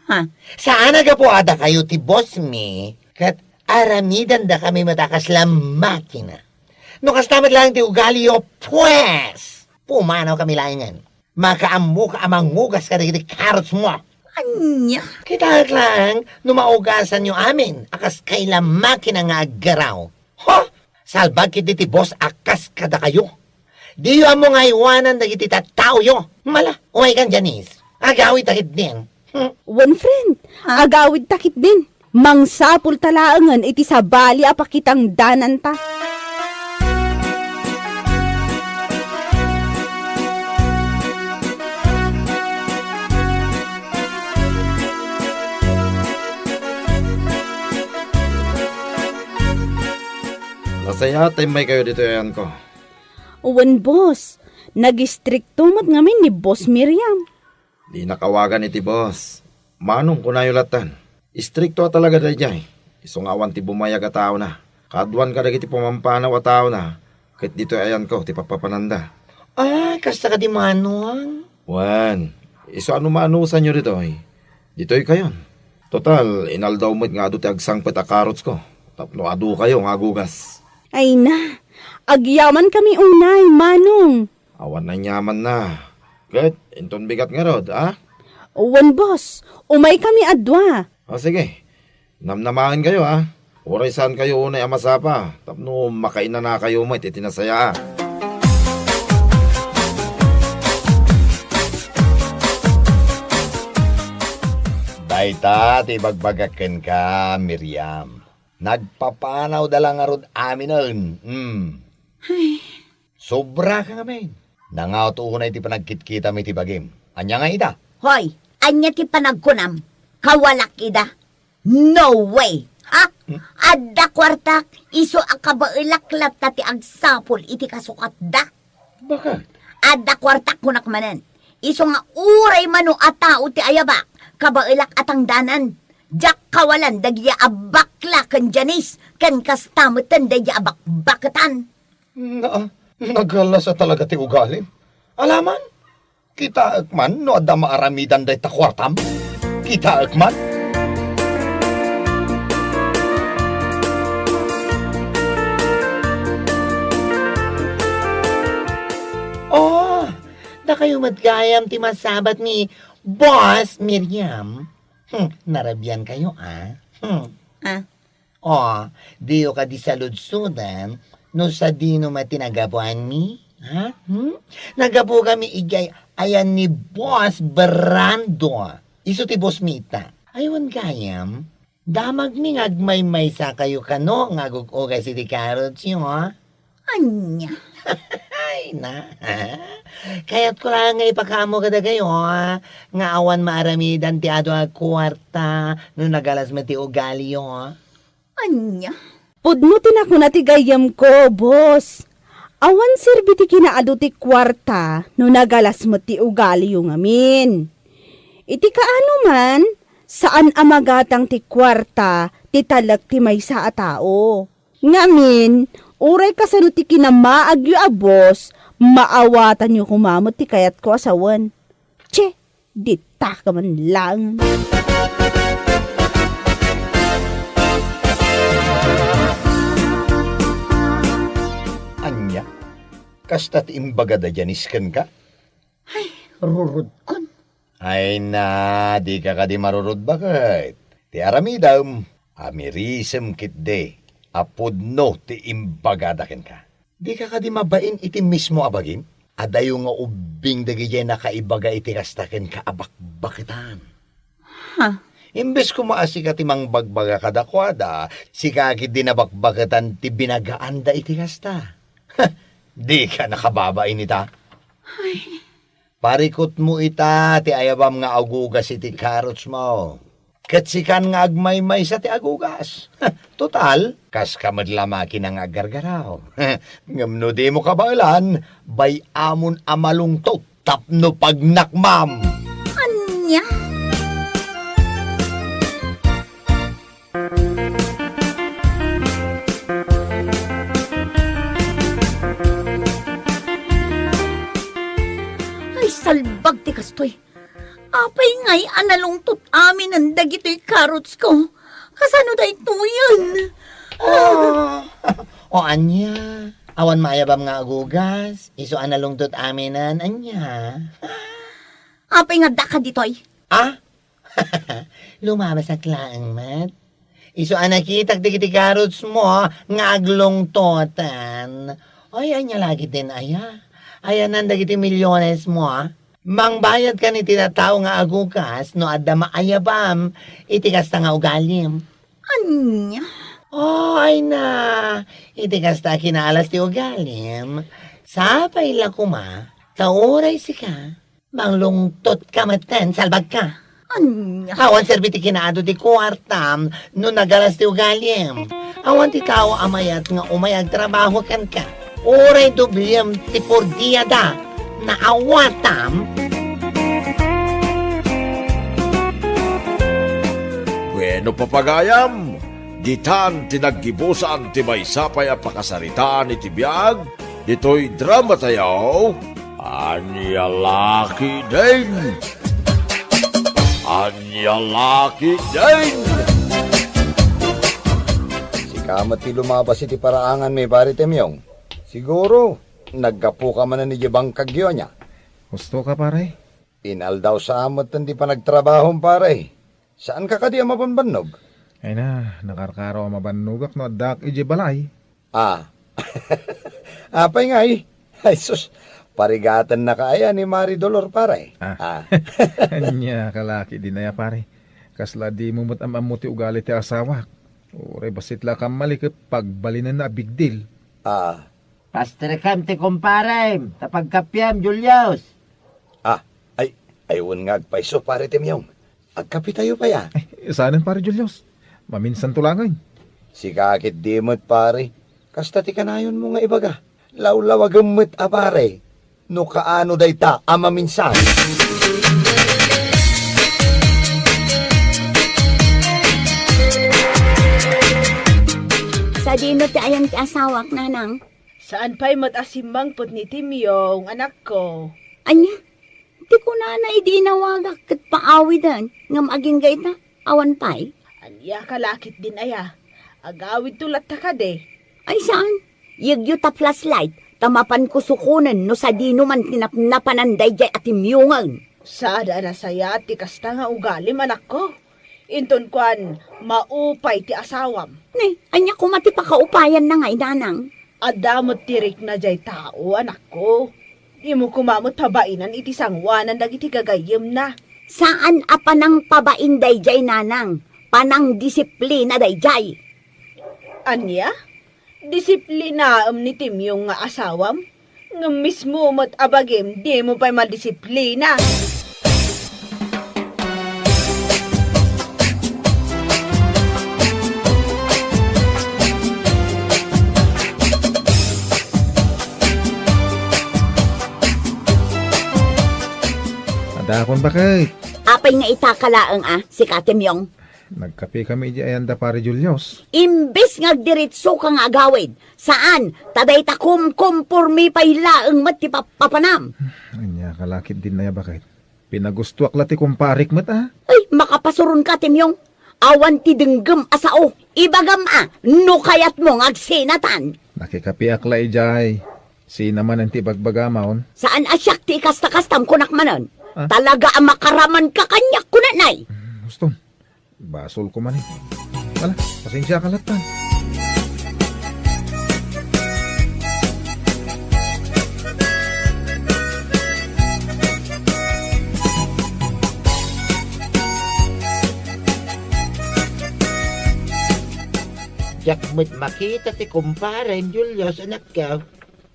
Ha? Saan a gapu a dakayo ti boss mi, ket aramidendakami met a kasla makina. No kasta met laeng ti ugaliyo, pues, pumanaw kami laengen. Makaammoka a mangugas kadagiti karotsmo. Ania? Kitaek laeng no maugasanyo amin a kas kayla makina nga aggaraw. Ho! Salbag ketdi ti boss a kas kadakayo. Diyo ammo nga aywanan dagiti tattaoyo. Mala, umaykan, Janice. Agawidta ketdin. Hmm. Wen, friend, ha? Agawidta ketdin. Mangsapulta laengen iti sabali a pakitangdananta. Nasayaat ta immay kayo ditoy ayanko. Wen, boss. Nagistrikto met ngamin ni Boss Miriam. Dinak awagan iti boss. Manong kunayo lattan. Istrikto a talaga daydiay. Isu nga awan ti bumayag a taona. Kaaduan kadagiti pumampanaw a taona, ket ditoy ayanko ti papapananda. Ay, kasta kadi, Manong? Wen, isu a no maanusanyo ditoy, ditoy kayon. Total, inaldaw met nga adu ti agsangpet a karotsko tapno adu kayo nga agugas. Ay na, agyaman kami unay, Manong. Awan aniamanna. Ket inton bigat ngarud, a? Wen, boss. Umay kami a dua. O, sige. Namnamaen kayo, a? Uray saan kayo unay a masapa tapno makainana kayo met iti nasayaat. Dayta ti ibagbagak kenka, Miriam. Nagpapanawda la ngarud aminen. Mm. Ay. Sobraka ngamin. Nangato unay ti panagkitkitam iti bagim. Ania nga ita? Hoy, ania ti panagkunam? Kawalak ida? No way! Ha? Hmm? Adda kuartak, isu a kabaelak latta ti agsapul iti kasukatda. Bakit? Adda kuartak, kunak manen. Isu nga uray mano a tao ti ayabak, kabaelak a tangdanan. Diak kawalan dagiti a bakla ken Janice, ken kasta metten dagiti a bakbaketan. Na, nagalasa talaga ti ugalim. Alaman, kitaek man no adda maaramidan dayta kuartam. Kitaek man. Oh, dakayo met gayam ti masabat ni Boss Miriam. Hmm, narabian kayo, ah. Hmm. Ah. Oh, diyo kadi saludsodan no sadino met ti nagapuanmi? Ha? Hmm? Nagapukami idiay ayan ni Boss Brando. Isu ti boss mi ita. Ay, wen gayam, damagmi nga agmaymaysa kayo kano nga agug-ugas iti carrots yo, ha? Ania? Ay, na, ha? Kayatko laeng nga ipakaammo kadakayo, ha, nga awan maaramidan ti adu a kuarta no nagalas met ti ugaliyo, ha? Ania? Pudno ti nakuna ti gayyemko, boss. Awan serbi ti kinaadu ti kuarta no nagalas met ti ugaliyo ngamin. Iti kaano man, saan a magatang ti kuarta ti talek ti maysa a tao. Ngamin, uray kasano ti kinamaagyo a boss, maawatanyo koma met ti kayatko a sawen. Che, dita ka man laeng. Ania? Kasta ti imbagada Janice kenka? Ay, rurudkon. Ay na, dika kadi marurud baket. Ti aramidem, amirisem ketdi a pudno ti imbagada kenka. Dika kadi mabain iti mismo a bagim? Adayo nga ubbing dagidiay nakaibaga iti kasta kenka a bakbaketan. Ha? Imbes koma a sika ti mangbagbaga kadakuada, sika ketdi nabakbaketan ti binagaanda iti kasta. Dika nakababain ita. Ay. Parikutmo ita ti ayabam nga agugas iti karotsmo. Ket sikan nga agmaymaysa ti agugas. Total, kaska met la makina nga aggargaraw. Ngem no dimo kabaelan, bay-amon a malungtot tapno pagnakmam. Ania? Ay, salbag ti kastoy. Apay ngay a nalungtot aminen dagitoy carrots ko? Kasano daytoyen? Ah. O ania? Awan maayabam nga agugas? Isu a nalungtot aminen, ania? Apay nga daka ditoy? Ah? Lumabasak laeng met. Isu a nakitak dagiti carrots mo nga aglungtotan. Ay, ania lagi din aya? Ayanan dagiti milyones mo, ah. Mangbayad kan iti tattao nga agugas no adda maayabam iti kasta nga ugalim. Ania? Oh, ay na. Iti kasta a kinaalas ti ugalim. Sapay la koma, ta uray sika, manglungtot ka metten, salbag ka. Ania? Awan serbi ti kinaadu ti kuartam no nagalas ti ugalim. Awan ti tao a mayat nga umay agtrabaho kenka. Uray doblem ti pordiada. Naawatam? Bueno, papagayam, ditan ti naggibusan ti maysa pay a pakasaritaan iti biag ditoy drama tayo. Ania laki din? Ania laki din? Sika met ti lumabas iti paraanganmi, Pare Temyong. Siguro, naggapuka manen idiay bangkagyo, ania? Husto ka, pare. Inaldaw sa met ti panagtrabahom, pare. Saanka kadi a mabanbannog? Ay na, nakarkaro a mabannogak no addak idiay balay. Ah. Apay ngay? Ay sus, parigatennaka aya ni Mari Dolor, pare. Ah. Ah. Ania ka laki din aya, pare. Kasla dimo met am-ammo ti ugali ti asawak. Uray bassit la kammali ket pagbalinenna a big deal. Ah. Pastrekam ti kumparem, ta pagkapiam, Julius. Ah, ay, ay, wen nga agpayso, Pare Temyong. Agkapitayo pay, a. Ay, saanen, Pare Julius. Maminsanto laeng. Sika ketdi met, pare. Kasta ti kanayonmo nga ibaga. Lawlawagem met a, pare. No kaano dayta a maminsan. No ti ayan ti asawak, nanang? Saan pay met a simmangpet ni Timyong, anakko? Ania? Ti kunana idi inawagak ket paawiden, ngem agingga ita, awan pay. Ania ka lakit din aya? Agawidto latta kadi? Ay, saan? Yegyo ta flashlight, ta mapanko sukonen no sadino man ti napnapanan daydiay a Timyongen. Sada a nasayaat ti kasta nga ugalim, anakko. Inton kuan, maupay ti asawam. Ne, ania koma ti pakaupayanna ngay, nanang? Adda met ti rikna diay tao, anakko. Dimo koma met pabainan iti sangoanan dagiti gagayyemna. Saan a panangpabain daydiay, nanang. Panangdisiplina daydiay. Ania? Disiplinaem ni Timyong nga asawam? Ngem mismo met a bagim, dimo pay madisiplina. Adakon, baket. Apay nga itaka laeng a, sika, Timyong? Nagkapekami idi ayan da Pare Julius. Imbes nga agdiretsoka nga agawid, saan, ta dayta kumkumpormi pay laeng met ti pappapanam. Ania ka lakit din aya, baket? Pinagustoak la ti kumparek met a. Ay, makapasuronka, Timyong. Awan ti denggem a sao. Ibagam a, no kayatmo nga agsinatan. Nakikapeak la idiay. Sina manen ti ibagbagam? Saan a siak ti ikasta-kastam, kunak manen. Ah? Talaga a makaramanka kaniak, kunanay. Hmm, huston. Basol ko man eh. Ala, pasensiaka lattan. Diak met makita ti kumparen Julius, anakko.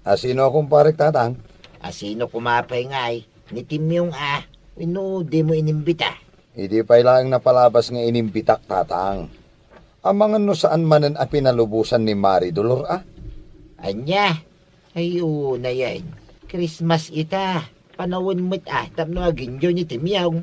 Asino a kumparek, Tatang? Asino koma pay ngay? Ni Timyong a, wenno dimo inimbita? Idi pay laeng napalabas nga inimbitak, Tatang. Amangan no saan manen a pinalubosan ni Mari Dolor a? Ania? Ay, oo, nayen. Christmas ita. Panawen met a tapno aginjo ni Timyong.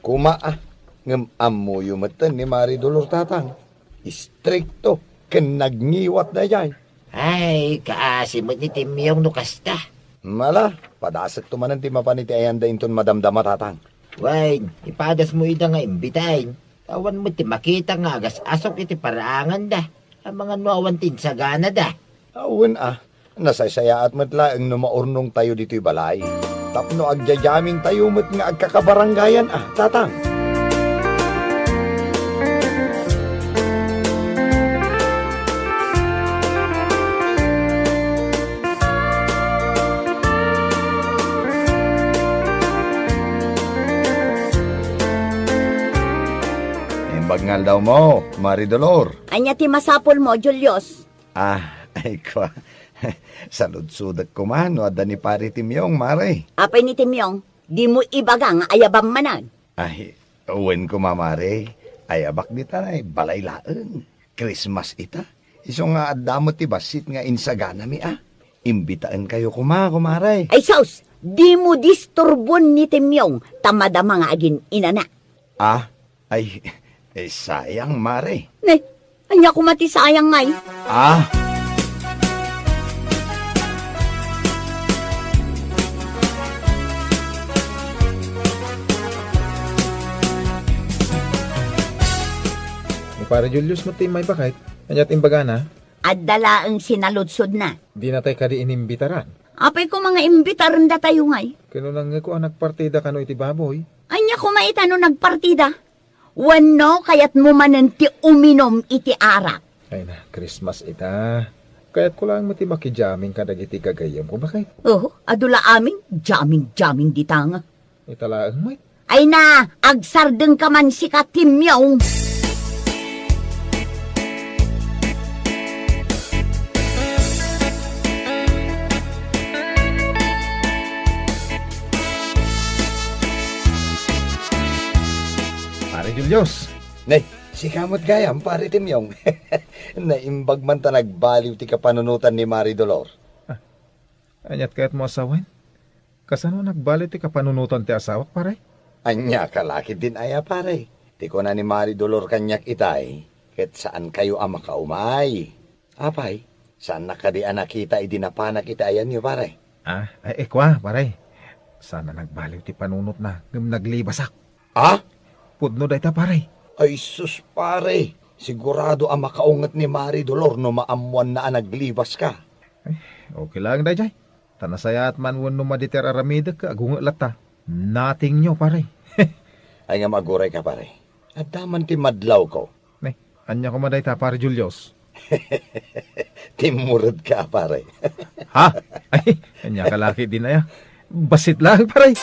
Kuma a, ngem ammoyo metten ni Mari Dolor, Tatang. Istrikto ken nagngiwat daydiay. Ay, kaasi met ni Timyong no kasta. Mala, padasekto manen ti mapan iti ayanda inton madamdama, Tatang. Wen, ipadasmo ida nga imbitaen. Awan met ti makita nga agas-asok iti paraanganda. Amangan no awan ti insaganada. Awan a, nasaysayaat met laeng no maurnongtayo ditoy balay. Tapno agjajamintayo met nga agkakabarangayan a, Tatang. Imbag nga aldawmo, Mari Dolor. Ania ti masapulmo, Julius? Ah, ay kwa. Saludsodek koma no adda ni Pare Timyong, Mare. Apay ni Timyong? Dimo ibaga nga ayabam manen? Ay, wen koma, Mare. Ayabak dita, ay, balay laeng. Christmas ita. Isu nga adda met ti bassit nga insaganami a. Imbitaenkayo koma, kumare. Ay sus! Dimo disturbon ni Timyong ta madama nga agin-inana. Ah, ay, eh, sayang, Mare. Ne, ania koma ti sayang ngay? Ah! Ni Pare Julius met ti immay, baket. Ania ti imbagana? Adda laeng sinaludsodna. Dinatay kadi inimbitaran? Apay koma nga imbitaren datayo ngay? Kinunangngeko a nagpartida kano iti baboy. Ania koma ita no nagpartida? Wenno kayatmo manen ti uminum iti arak? Ay na, Christmas ita. Kayatko laeng met ti makijamming kadagiti gagayyemko, baket. Oo, adu la amin, jamming-jamming dita nga. Ita laeng met. Ay na, agsardengka man sika, Timyong. Pare Julius. Nay, sika met gayam, Pare Timyong. Naimbag man ta nagbaliw ti kapanunotan ni Mari Dolor. Ah, aniat kayatmo a sawen? Kasano nagbaliw ti kapanunotan ti asawak, pare? Ania ka lakit din aya, pare? Ti kuna ni Mari Dolor kaniak itay, ket saankayo a makaumay. Apay, saannak kadi a nakita idi napanak iti ayanyo, pare? Ah, ay, eh, kua, pare. Saan a nagbaliw ti panunotna, ngem naglibasak. Ah? Pudno dayta, pare. Ay sus, pare. Sigurado a makaunget ni Mari Dolor no maammoanna a naglibaska. Eh, okay lang dayjay. Ta nasayaat man wenno madi ti ar-aramidek, agunget latta. Nothing new, pare. Ay, ngem agurayka, pare. Adda man ti madlawko. Ne, ania koma dayta, Pare Julius? Timmuredka, pare. Ha? Ay, ania ka laki din aya. Bassit lang, pare.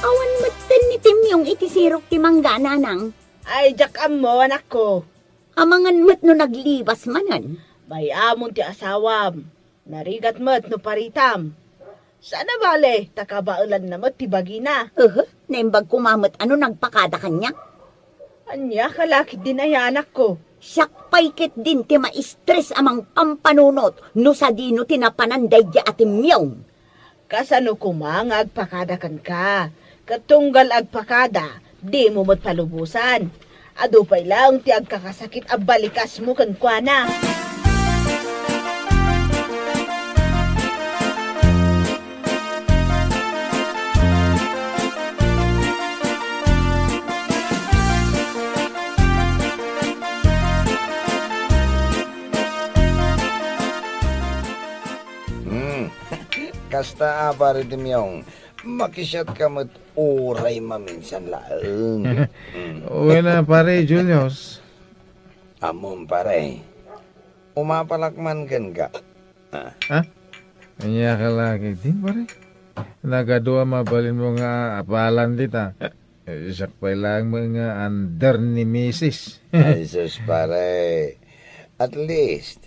Awan metten ni Timyong iti sirok ti mangga, nanang. Ay, diak ammo, anakko. Amangan met no naglibas manen. Bay-amon ti asawam. Narigat met no paritam. Saan a bale, ta kabaelanna met ti bagina. Uhu, naimbag koma met a no nagpakada kaniak. Ania ka la ketdin aya, anakko? Siak pay ketdin ti maistres a mangpampanunot no sadino ti napanan daydi a Timyong. Kasano koma nga agpakada kenka? Ket tunggal agpakada, dimo met palubosan. Adu pay laeng ti agkakasakit a balikasmo kenkuana. Hmm. Kasta a, Pare Timyong, makisiatka met uray maminsan laeng. Hmm. Wen a, Pare Julius. Ammom, pare. Umapalak man kenka. Ah. Ha? Ania ka la ketdin, pare? Nagadu a mabalinmo nga apalan dita. Eh, siak pay laeng met nga under ni misis. Ay, sus, pare. At least,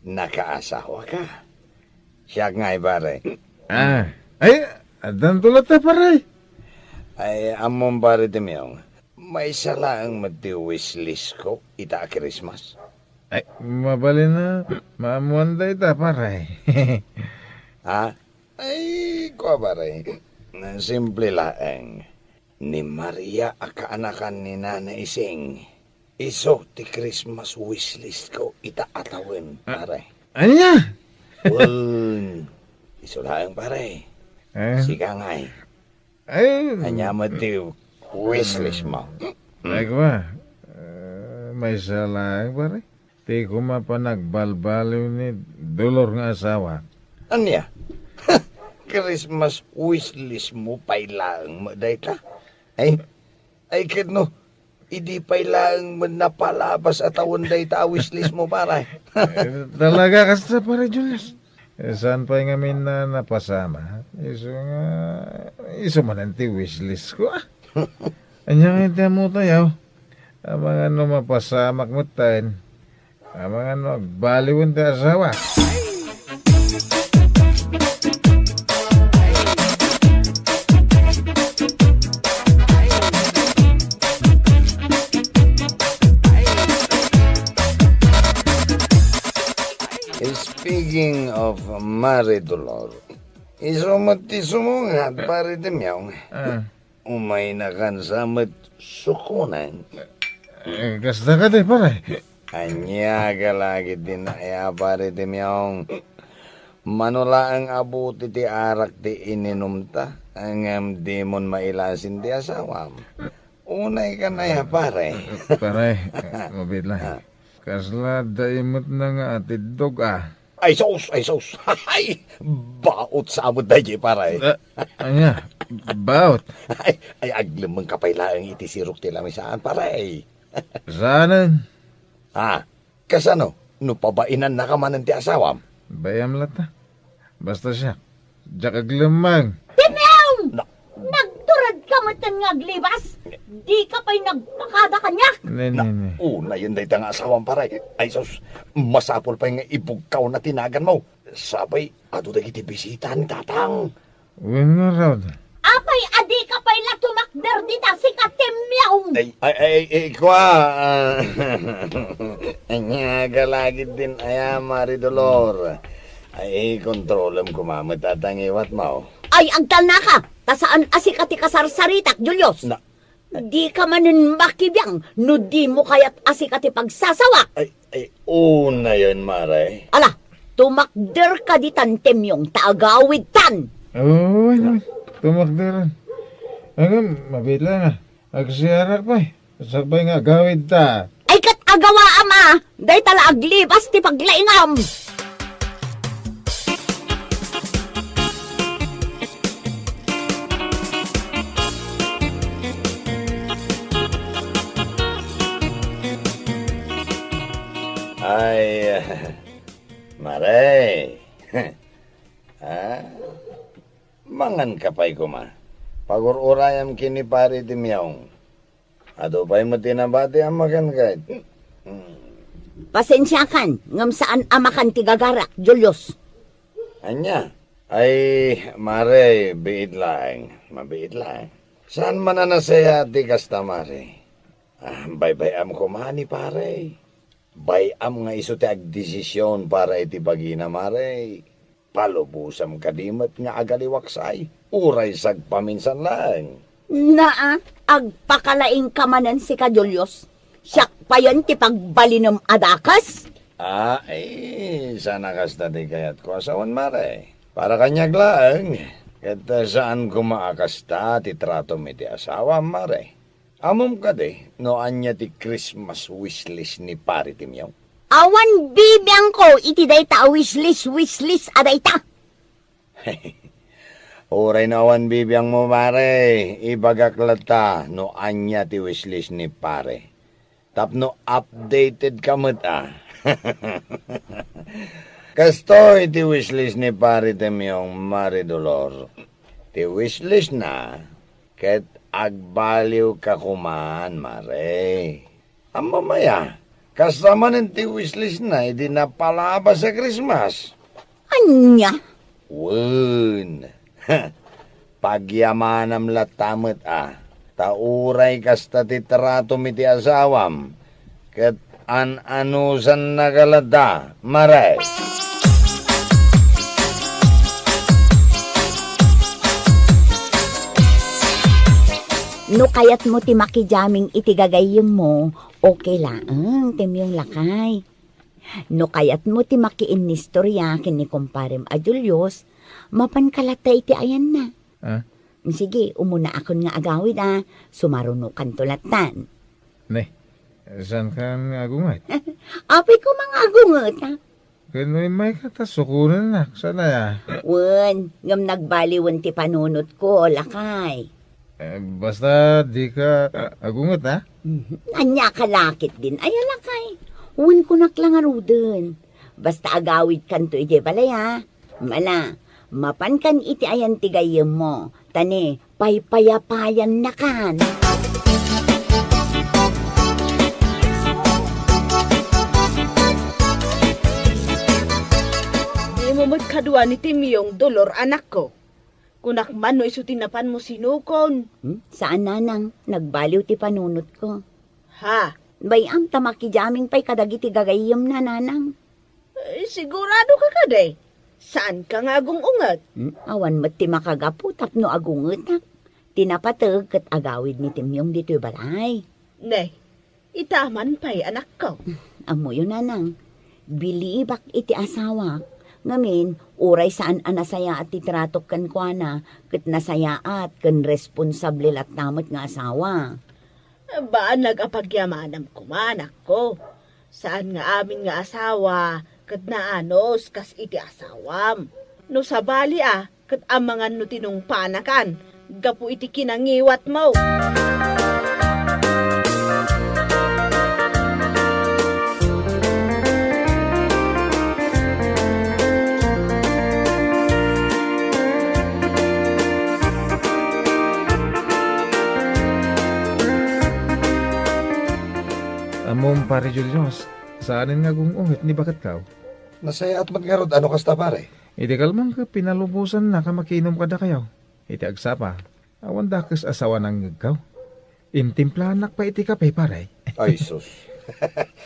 nakaasawaka. Siak ngay, pare. Ah. Ay, addanto latta, pare. Ay, ammom, Pare Timyong, maysa laeng met ti wishlist ko ita a Christmas. Ay, mabalin a maammoan dayta, pare. Ha? Ay, kua, pare. Simple laeng. Ni Maria a kaanakan ni Nana Ising, isu ti Christmas wishlist ko ita a tawen, ah, pare. Ania? Wen, isu laeng, pare. Eh? Sika ngay. Ay. Ania met ti wishlist mo? Ay, kua. Eh, maysa laeng, pare. Ti koma panagbalbaliw ni Dolor nga asawa. Ania? Christmas wishlist mo pay laeng met dayta? Ay, ay, ket no, idi pay laeng met napalabas a tawen dayta a wishlist mo, pare. Eh, talaga kasta, Pare Julius. Eh, saan pay ngamin a napasamak? Isu nga, isu manen ti wishlist ko, ah. Ania nga iti ammo tayo? Amangan no mapasamak metten. Amangan no agbaliwen ti asawa. Speaking of Mari Dolor, isu met ti sumungat, Pare Timyong. Ah. Umaynakan sa met sukonen. Eh, kasta kadi, pare? Ania ka la ketdin aya, Pare Timyong? Mano laeng a buti ti arak ti ininumta, ngem dimon mailasin ti asawam. Unaykan aya, pare. Pare, eh, mabiit lang. Ah. Kasla adda met nga atiddog, ah. Ay sus, ay sus. Hay! Baot sa amot daydi, pare. Eh, ania? Baot? Ay, ay, aglemmengka pay laeng iti sirok ti lamisaan, pare. Saanen? Ha? Kasano? No pabainannaka manen ti asawam? Bay-am latta. Basta siak, diak aglemmeng. Timyong! Na- Nagturedka metten nga aglibas? Dika pay nagpakada kaniak? Ne, ne, ne. Unayen dayta nga asawam, pare. Ay sus, masapul pay nga ibugkawna ti naganmo. Sapay, adu dagiti bisita ni Tatang. Wen ngarud. Apay a dika pay la tumakder dita, sika Timyong? Ay, ay, ay, ay, kua, ah, ania ka la ketdin aya, Mari Dolor? Ay, kontrolem koma met a ta ngiwatmo. Ay, agtalnaka! Ta saan a sika ti kasarsaritak, Julius. Na- Dika manen makibiang no dimo kayat a sika ti pagsasawak. Ay, ay, unayen, Mare. Ala, tumakderka ditan, Temyong, ta agawidtan. Uy, uy, tumakderan. Ngem, mabiit laeng a. Agsiarak pay. Sakbay nga agawidta. Ay, ket agawaam a, dayta la aglibas ti paglaingam. Ay, Mare. Ah, manganka pay koma. Pagur-urayam ken ni Pare Temyong. Adu pay met ti nabatiam makan ket. Hmm. Pasensiakan, ngem saan a makan ti gagarak, Julius. Ania? Ay, Mare, biit laeng. Mabiit laeng. Saan man a nasayaat ti kasta, Mare? Ah, baybay-am koma ni Pare. Bay-am nga isu ti agdesision para iti bagina, Mare. Palubosam kadi met nga agaliwaksay, uray sagpaminsan laeng. Naa, agpakalaingka manen sika, Julius. Siak payen ti pagbalinem a dakes. Ah, eh, saan a kasta ti kayatko a sawen, Mare. Para kaniak laeng, ket, eh, saan koma a kasta ti tratom iti asawam, Mare. Ammom kadi no ania ti Christmas wishlist ni Pare Temyong? Awan bibiangko iti dayta a wishlist, wishlist a dayta. Uray no awan bibiangmo, Mare, ibagak latta no ania ti wishlist ni Pare. Tapno updated ka met a. Kastoy ti wishlist ni Pare Temyong, Mare Dolor. Ti wishlistna, ket agbaliwka koman, Mare. Ammom aya, kasta manen ti wishlistna idi napalabas a Christmas. Ania? Wen. Pagyamanam latta met a. Ta uray kasta ti tratom iti asawam, ket an-anusannaka latta, Mare. No kayatmo ti makijamming iti gagayyemmo, okay laeng, Temyong lakay. No kayatmo ti makiinnistoria ken ni kumparem a Julius, mapanka latta iti ayanna. Ah? Sige, umunaakon nga agawid a, sumarunokanto lattan. Ne, saankan nga agunget? Apay koma nga agunget, a? Ken no immayka ta sukonennak, saan aya? Wen, ngem nagbaliwen ti panunotko, lakay. Eh, basta dika, ah, agunget, a? Mhm. Ania ka la ketdin aya, lakay? Wen, kunak la ngaruden. Basta agawidkanto idiay balay, a? Ala, mapankan iti ayan ti gayyemmo, ta ne, paypayapayannakan. Dimo met kadua ni Timyong, Dolor, anakko. Kunak man no isu ti napanmo sinukon. Hmm? Saan, nanang. Nagbaliw ti panunotko. Ha? Bay-am ta makijamming pay kadagiti gagayyemna, nanang. Eh, sigurado ka kadi? Saanka nga agung-unget? Hmm? Awan met ti makagapu tapno agungetak. Ti napateg ket agawid ni Timyong ditoy balay. Ne, ita man pay, anakko. Ammoyo, nanang, bilibak iti asawak. Ngamin, uray saan a nasayaat ti tratok kenkuana, ket nasayaat ken responsable latta met nga asawa. Baanag a pagyamanam koma, anakko. Saan nga amin nga asawa ket naanus kas iti asawam. No sabali a, ket amangan no tinungpanakan gapu iti kinangiwatmo. Ammom, Pare Julius, saanen nga agung-unget ni baketkaw. Nasayaat met ngarud a no kasta, pare. Iti kalman ket pinalubosannak a makiinum kadakayo. Iti agsapa, awan dakes a sawa nangngegkaw. Intimplaannak pay iti kape, pare. Ay, sus.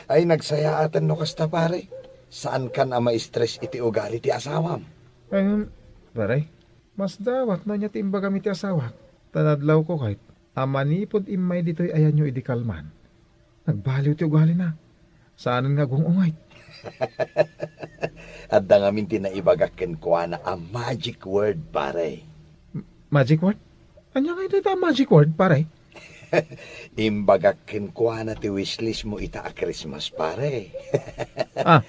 Ay, nagsayaaten no kasta, pare. Saankan a ma-stress iti ugali ti asawam. Em, pare, masdawat no ania ti imbagam iti asawak. Ta nadlawko ket a manipud immay ditoy ayanyo idi kalman, nagbaliw ti ugalina. Saanen nga agung-ungayt. Adda ngamin ti naibagak kenkuana a magic word, pare. M-, magic word? Ania ngay dayta a magic word, pare? Imbagak kenkuana ti wishlist mo ita a Christmas, pare. Ah.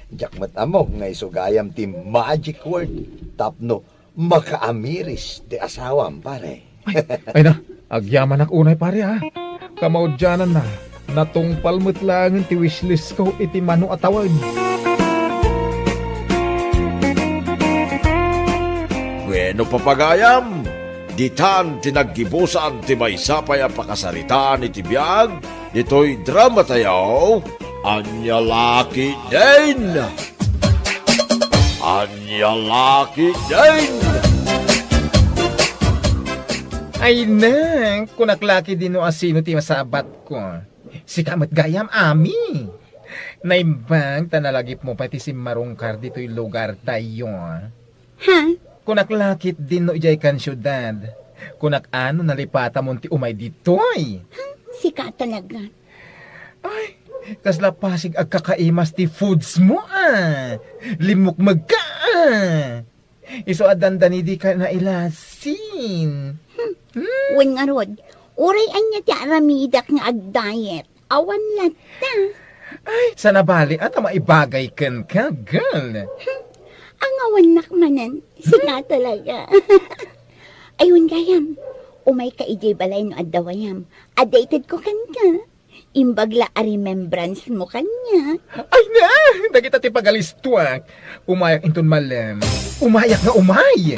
Diak met ammo nga isu gayam ti magic word tapno makaamiris ti asawam, pare. Ay, ay na, agyamanak unay, pare, ah. Kamaudiananna, natungpal met laengen ti wishlist ko iti mano a tawen. Bueno, papagayam, ditan ti naggibusan ti maysa pay a pakasaritaan iti biag ditoy drama tayo, Ania La Ketdin! Ania La Ketdin! Ay na, kunak la ketdin no asino ti masabatko. Sika met gayam, Ami. Naimbag ta nalagipmo pay ti simmarungkar ditoy lugartayo. Ha? Kunak la ketdin no idiay kan siudad. Kunak a no nalipatamon ti umay ditoy. Hmm, sika talaga. Ay, kasla pasig agkakaimas ti foods mo, ah. Limmukmeg ka, ah. Isu a dandani dika nailasin. Hmm. Hmm? Wen ngarud, uray ania ti aramidak nga agdiet. Awan latta. Ay, sana bali, at maibagay kenka, girl. Hmm. Ang awannak manen, sika talaga. Ay, wen gayam, umay ka idiay balay no adda wayam. Adda itedko kenka. Imbag la a remembrance mo kaniak. Ay na! Dagita ti pagalistuak. Umayak inton malem. Umayak nga umay!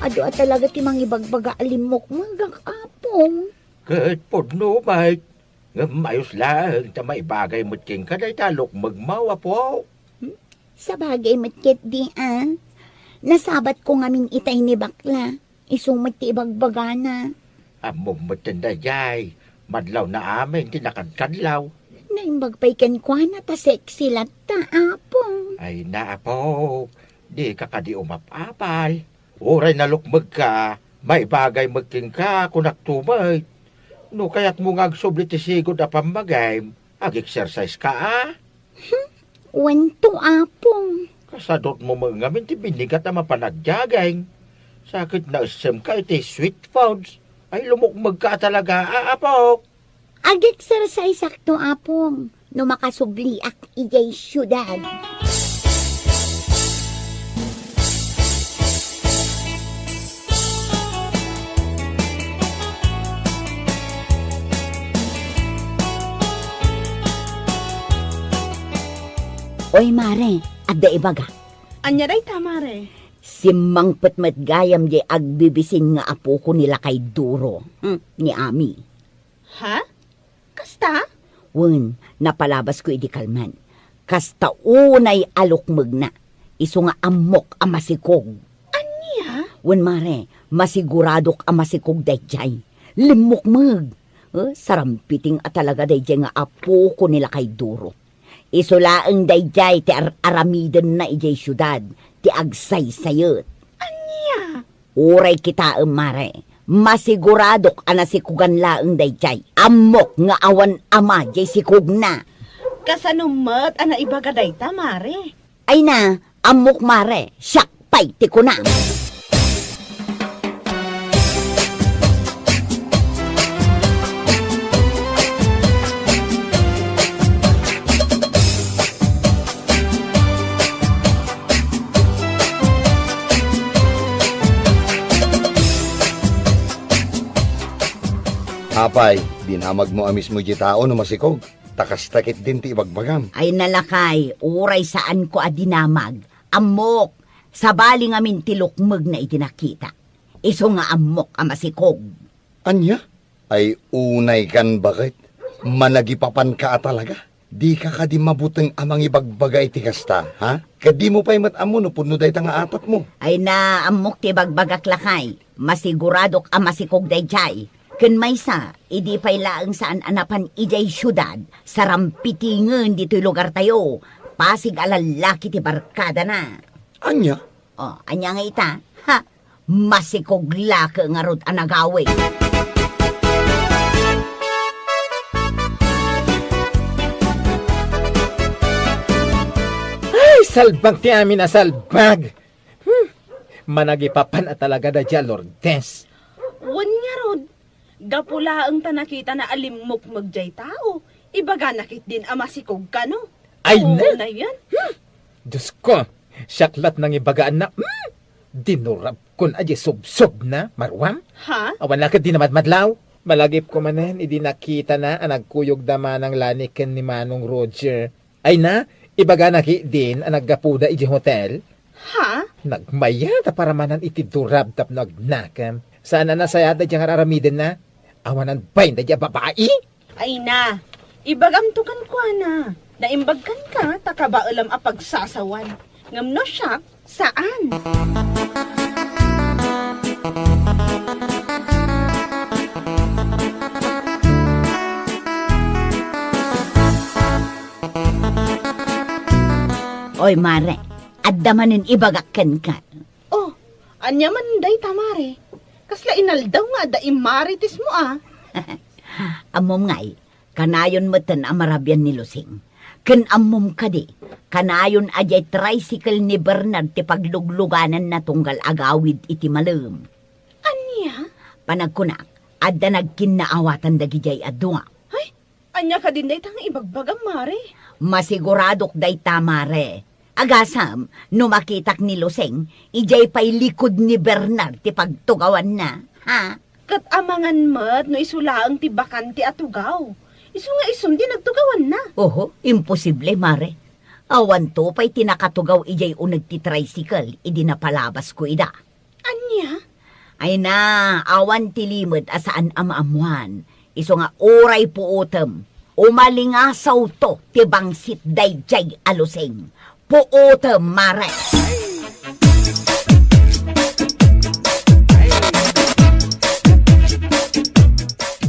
Adu a talaga ti mangibagbaga a limmukmegak, Apong. Ket pudno met. Ngem ayos laeng ta maibagay met kenka dayta a lukmegmo, Apo. Hmm? Sabagay met ketdi, a. Nasabatko ngamin itay ni bakla. Isu met ti ibagbagana. Ammom metten daydiay, madlawna amin ti nakadkadlaw. Naimbag pay kenkuana ta sexy latta, Apo. Ay na, Apo, dika kadi umap-apal. Uray nalukmegka, maibagay met kenka, kunakto met. No kayatmo nga agsubli ti sigud a pammagim, ag-exercise ka, a? Hmm, wen to, Apong. Kasadutmo met ngamin ti binigat a mapan ag-jogging. Sa ket naessemka iti sweet foods, ay lumukmegka a talaga, a, Apok? Ag-exerciseak to, Apong, no makasubliak idiay siudad. Oy, mare, adda ibaga. Ania dayta, mare? Simmangpet met gayam diay agbibisin nga apoko ni Lakay Duro, hmm, ni Ami. Ha? Kasta? Wen, napalabasko idi kalman. Kasta unay a lukmegna. Isu nga ammok a masikog. Ania? Wen, mare, masiguradok a masikog daydiay. Limmukmeg. Eh, sarampiting a talaga daydiay nga apoko ni Lakay Duro. Isu laeng daydiay ti ar-aramidenna idiay siudad ti agsaysayet. Ania? Uray kitaem, mare, masiguradok a nasikogan laeng daydiay. Ammok nga awan ama diay sikogna. Kasano met a naibaga dayta, mare? Ay na, ammok, mare, siak pay ti kunam. Apay, dinamagmo a mismo diay tao no masikog, ta kasta ketdin ti ibagbagam. Ay na, lakay, uray saanko a dinamag. Ammok, sabali ngamin ti lukmegna iti nakita. Isu nga ammok a masikog. Ania? Ay unay kan baket, managipapanka a talaga. Dika kadi mabuteng a mangibagbaga iti kasta, ha? Ket dimo pay met ammo no pudno dayta nga atapmo. Ay na, ammok ti ibagbagak, lakay. Masiguradok a masikog daydiay. Ken maysa, idi pay laeng saan a napan idiay siudad, sarampitingen ditoy lugartayo. Pasig a lallaki ti barkadana. Ania? O, ania nga ita? Ha? Masikog la ket ngarud a nagawid. Ay, salbag ti amin a salbag! Hmm. Managipapan a talaga daydiay a Lourdes. Wen ngarud, gapu laeng ta nakitana a limmukmeg diay tao, ibagana ketdin a masikog kano. Ay, oo, na? Nayan. Hmm. Diosko, siak la't nangibaga a na, hmm, dinurabkon a di subsobna, maruam? Ha? Awan la ket di namadmadlaw. Malagipko manen idi nakitana a nagkuyogda manang lani ken ni Manong Roger. Ay na, ibagana ketdin a naggapuda idiay hotel. Ha? Nagmayat a paramanan iti durab tapno agnakem. Saan a nasayaat daydiay nga ar-aramidenna. Awanan bain daydiay a babai? Ay na, ibagamto kenkuana. Naimbag kenka ta kabaelam a pagsasawan. Ngem no siak, saan. Oy, Mare, adda manen ibagak kenka. Oh, ania man dayta, Mare? Kasla inaldaw nga adda immarites mo, a? Ammom ngay, kanayon metten a marabian ni Lusing. Ken ammom kadi, kanayon a diay tricycle ni Bernard ti pagluglugananna tunggal agawid iti malem. Ania? Panagkunak, adda nagkinnaawatan dagidiay a dua. Ay, ania kadin dayta nga ibagbagam, Mare? Masiguradok dayta, Mare. Agasam, no makitak ni Lusing, idiay pay likud ni Bernard ti pagtugawanna, ha? Ket amangan met no isu laeng ti bakante a tugaw. Isu nga isun ti nagtugawanna. Oho, imposible, Mare. Awanto pay ti nakatugaw idiay uneg ti tricycle idi napalabasko ida. Ania? Ay na, awan ti limed a saan a maammuan. Isu nga uray puotem, umalingasawto ti bangsit daydiay a Lusing. Puotem, Mare.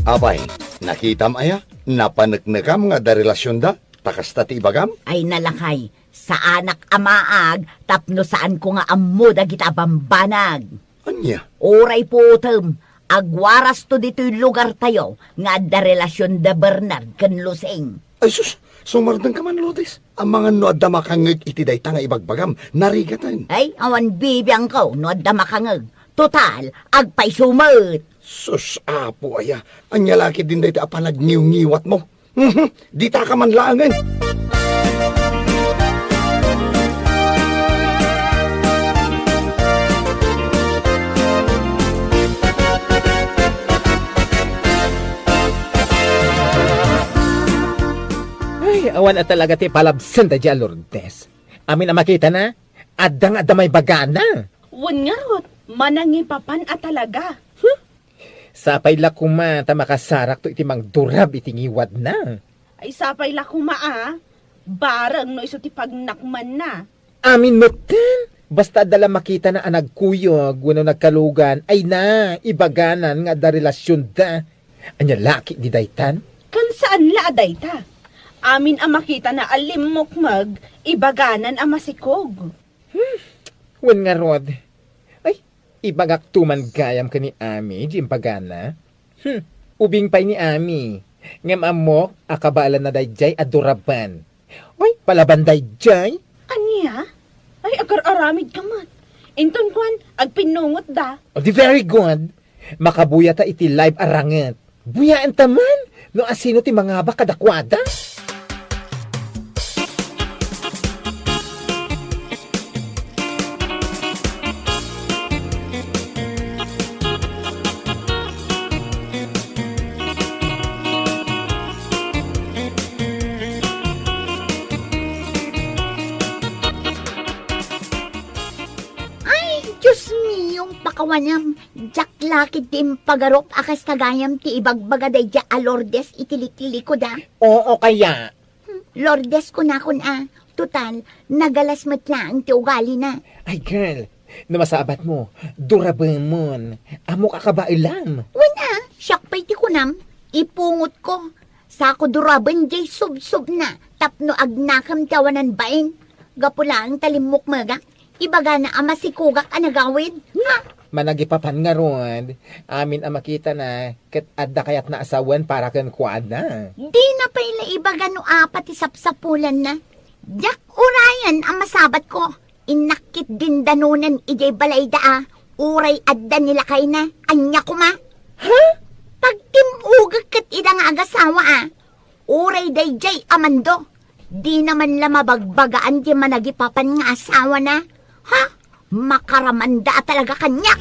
Apay, nakitam aya? Napaneknekam nga adda relasionda? Ta kasta ti ibagam? Ay na, lakay, saanak a maag tapno saanko nga ammo dagita a bambanag. Ania? Uray puotem, agwarasto ditoy lugartayo nga adda relasion da Bernard ken Lusing. Ay sus, sumardengka man, Lourdes. Amangan no adda makangngeg iti dayta nga ibagbagam, narigaten. Ay, awan bibiangko no adda makangngeg. Total, agpayso met. Sus, Apo aya, ania la ketdin dayta a panagniwngiwatmo? Mhm, ditaka man laengen. Ay, awan a talaga ti palabsen daydiay a Lourdes. Amin a makitana, adda nga adda maibagana. Wen ngarud, manangipapan a talaga. Hmm? Sapay la koma ta makasarakto iti mangdurab iti ngiwadna. Ay, sapay la koma a, bareng no isu ti pagnakmanna. Amin metten, basta adda la makitana a nagkuyog wenno nagkalugan, ay na, ibaganan nga adda relasionda. Ania la ketdi daytan? Ken saan la a dayta. Amin a makitana a limmukmeg, ibaganan a masikog. Hmm, wen ngarud. Ay, ibagakto man gayam ken ni Ami, di imbagana. Hmm, ubing pay ni Ami. Ngem ammok a kabaelanna daydiay a duraben. Ay, palaban daydiay? Ania? Ay, agar-aramidka met. Inton kuan, agpinnungotda. O, di very good. Makabuyata iti live a ranget. Buyaenta man no asino ti mangabak kadakuada. Ay, Dios mio, pakawanam. Diak la ketdi impagarup a kasta gayam ti ibagbaga daydiay a Lourdes iti liklikod, a. Oo, kaya. Hmm, Lourdes, kunakon a, total, nagalas met laeng ti ugalina. Ay, girl, no masabatmo, durabemon. Ammok a kabaelam. Wen a, siak pay ti kunam, ipungotko. Sako duraben diay subsobna tapno agnakem ti awanan bain. Gapu laeng ta limmukmegak, ibagana a masikogak a nagawid. Ha? Managipapan ngarud, amin a makitana, ket adda kayatna a sawen para kenkuana. Dina pay la ibaga no apa ti sapsapulanna. Diak urayen a masabatko. Innak ket dindanonen idiay balayda a, uray adda ni lakayna. Ania koma? Ha? Pagtim-ogek ket ida nga agasawa a, uray daydiay a mando. Dina man la mabagbagaan ti managipapan nga asawana. Ha? Makaramanda a talaga kaniak.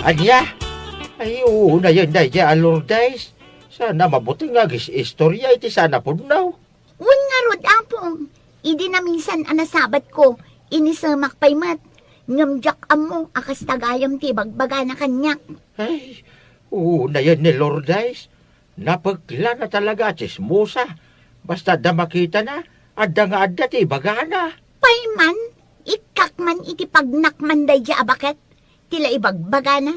Ania? Ay, unayen daydiay a Lourdes. Saan a mabuteng nga agis-istoria iti saan a pudno. Wen ngarud, Apong, idi naminsan a nasabatko, inisemak pay met. Ngem diak ammo a kasta gayam ti ibagbagana kaniak. Ay, unayen ni Lourdes. Napeklan a talaga a tsismosa. Basta adda makitana, adda nga adda ti ibagana. Pay man, ikkak man iti pagnakman daydiay a baket. Ti la ibagbagana,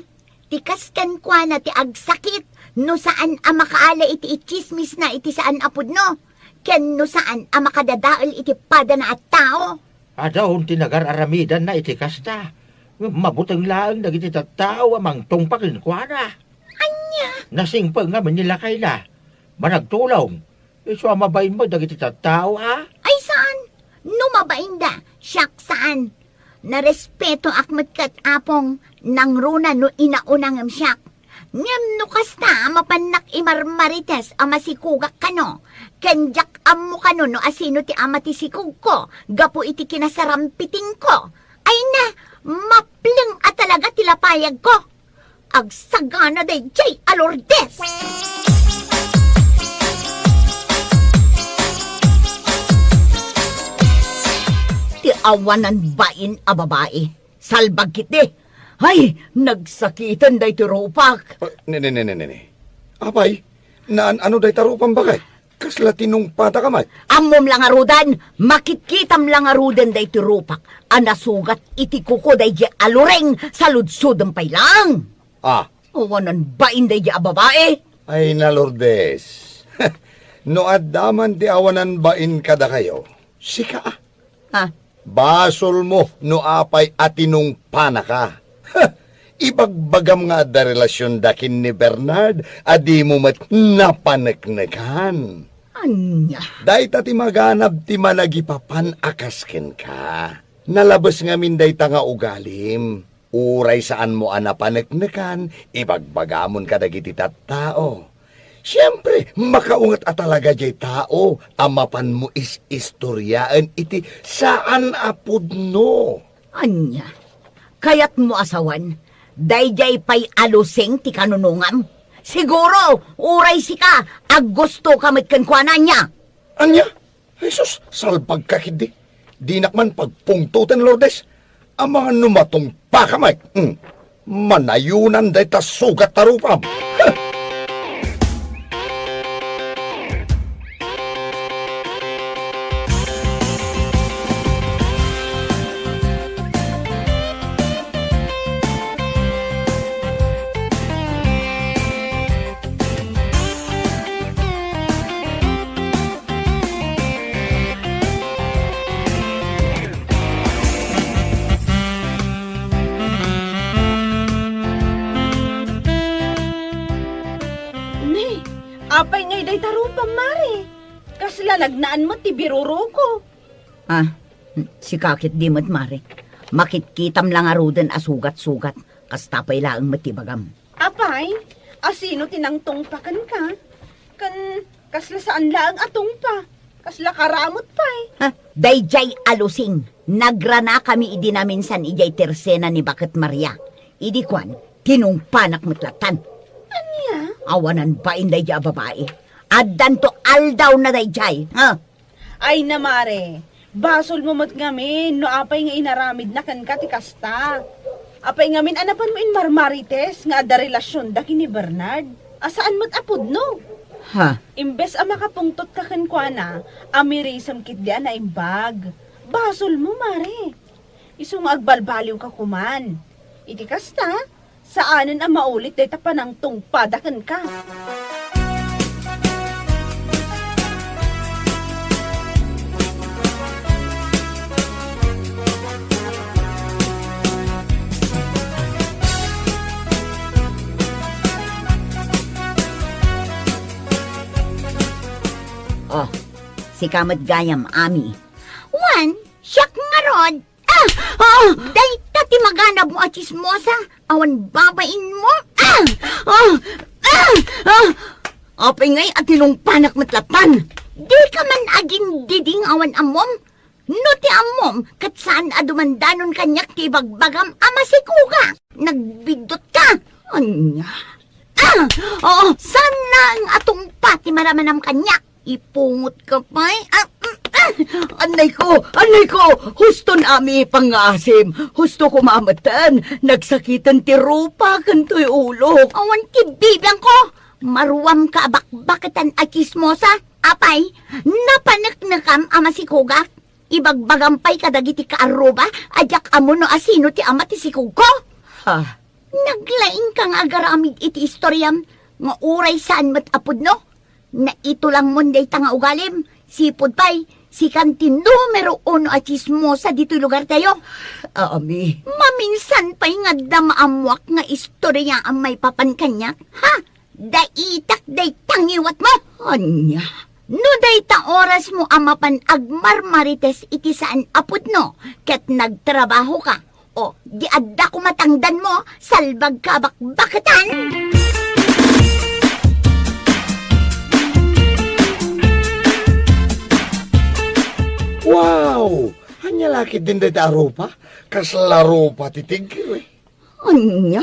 ti kas kenkuana ti agsakit no saan a makaala iti itsismisna iti saan a pudno, ken no saan a makadadael iti padana a tao. Adda ti nagar-aramidanna iti kasta, ngem mabuteng laeng dagiti tattao a mangtungpa kenkuana. Ania? Nasingpet ngamin ni lakayna. Managtulong. Isu a mabain met dagiti tattao a? Ay, saan? No mabainda, siak saan. Narespetoak met ket, Apong, nangruna no inauna ngem siak. Ngem no kasta a mapannak imarmarites a masikogak kano, ken diak ammo kano no asino ti ama ti sikogko gapu iti kinasarampitingko. Ay na, mapleng a talaga ti lapayagko. Agsagana daydiay a Lourdes! Ti awanan bain a babai, salbag ketdi. Ay, nagsakiten daytoy rupak. Ah, ne, ne, ne, ne, ne, ne. Apay, naan-ano dayta rupam baket? Kasla tinungpataka met? Ammom la ngaruden, makitkitam la ngaruden daytoy rupak a nasugat iti kuko daydiay a Loring, saludsodem pay laeng. Ah. Awanan bain daydiay a babai. Ay na, Lourdes. No adda man ti awanan bain kadakayo, sika a. Ha? Basolmo no apay a tinungpanaka. Ibagbagam nga adda relasionda ken ni Bernard a dimo met napaneknekan. Ania? Dayta ti maganab ti managipapan a kas kenka. Nalabes ngamin dayta nga ugalim. Uray saanmo a napaneknekan, ibagbagamon kadagiti tattao. Siempre, makaunget a talaga diay tao a mapanmo is-istoriaen iti saan a pudno. Ania? Kayatmo a sawen, daydiay pay a Lusing ti kanunongam? Siguro, uray sika, aggustoka met kenkuana, ania? Ania? Ay sus, salbagka ketdi. Dinak man pagpungtoten, Lourdes. Amangan no matungpaka met. Hmm. Manayonan dayta sugat a rupam. Huh! Ni, apay ngay dayta rupam, Mare? Kasla nagnaan met ti biruruko. Ah, sika ketdi met, Mare. Makitkitam la ngaruden a sugat-sugat. Kasta pay laeng met ti ibagam. Apay, asino ti nangtungpa kenka? Ken kasla saan laeng a tungpa, kasla karamut pay. Ha? Daydiay a Lusing, nagranakami idi naminsan idiay tersena ni Baket Maria. Idi kuan, tinungpanak met lattan. Ania? Awanan bain daydiay a babai. Addanto aldawna daydiay, ha? Ay na, mare, basolmo met ngamin no apay nga inaramidna kenka ti kasta. Apay ngamin a napanmo inmarmarites nga adda relasionda ken ni Bernard, a saan met a pudno? Ha? Imbes a makapungtotka kenkuana a mirisem ketdi a naimbag, basolmo, mare. Isu nga agbalbaliwka koman. Iti kasta, saanen a maulit dayta panangtungpada kenka. Oh, sika met gayam, Ami. Wen, siak ngarud. Ah! Ah! Dayta ti maganabmo a tsismosa, awan babainmo. Ah! Ah! Ah! Ah! Apay ngay a tinungpanak met latta? Dika man agindiding awan ammom. No ti ammom, ket saan a dumandanon kaniak ti ibagbagam a masikuga. Nagbidutka. Ania? Ah! Oo, saan laeng a tungpa ti maramanam kaniak? Ipungotka pay? Ah, mm, ah! Annay ko! Annay ko! Huston, Ami, pangngaasim. Husto ko mameten. Nagsakiten ti rupa ken toy ulok. Awan ti bibiangko! Maruamka a bakbaketan a tsismosa. Apay, napaneknekam a masikugak? Ibagbagam pay kadagiti kaarruba a diak ammo no asino ti ama ti sikugko. Ha? Naglaingka nga agaramid iti istoriam nga uray saan met a pudno? Naitulangmon dayta nga ugalim, sipud pay, sikan ti numero uno a tsismosa ditoy lugartayo. Ami. Maminsan pay nga adda maammoak nga istoriaam maipapan kaniak, ha? Daitak dayta ngiwatmo! Ania? No dayta orasmo a mapan agmarmarites iti saan a pudno ket nagtrabahoka, o di adda koma tangdanmo, salbagka a bakbaketan! Wow! Ania la ketdin dayta a rupa? Kasla rupa ti tigre. Ania?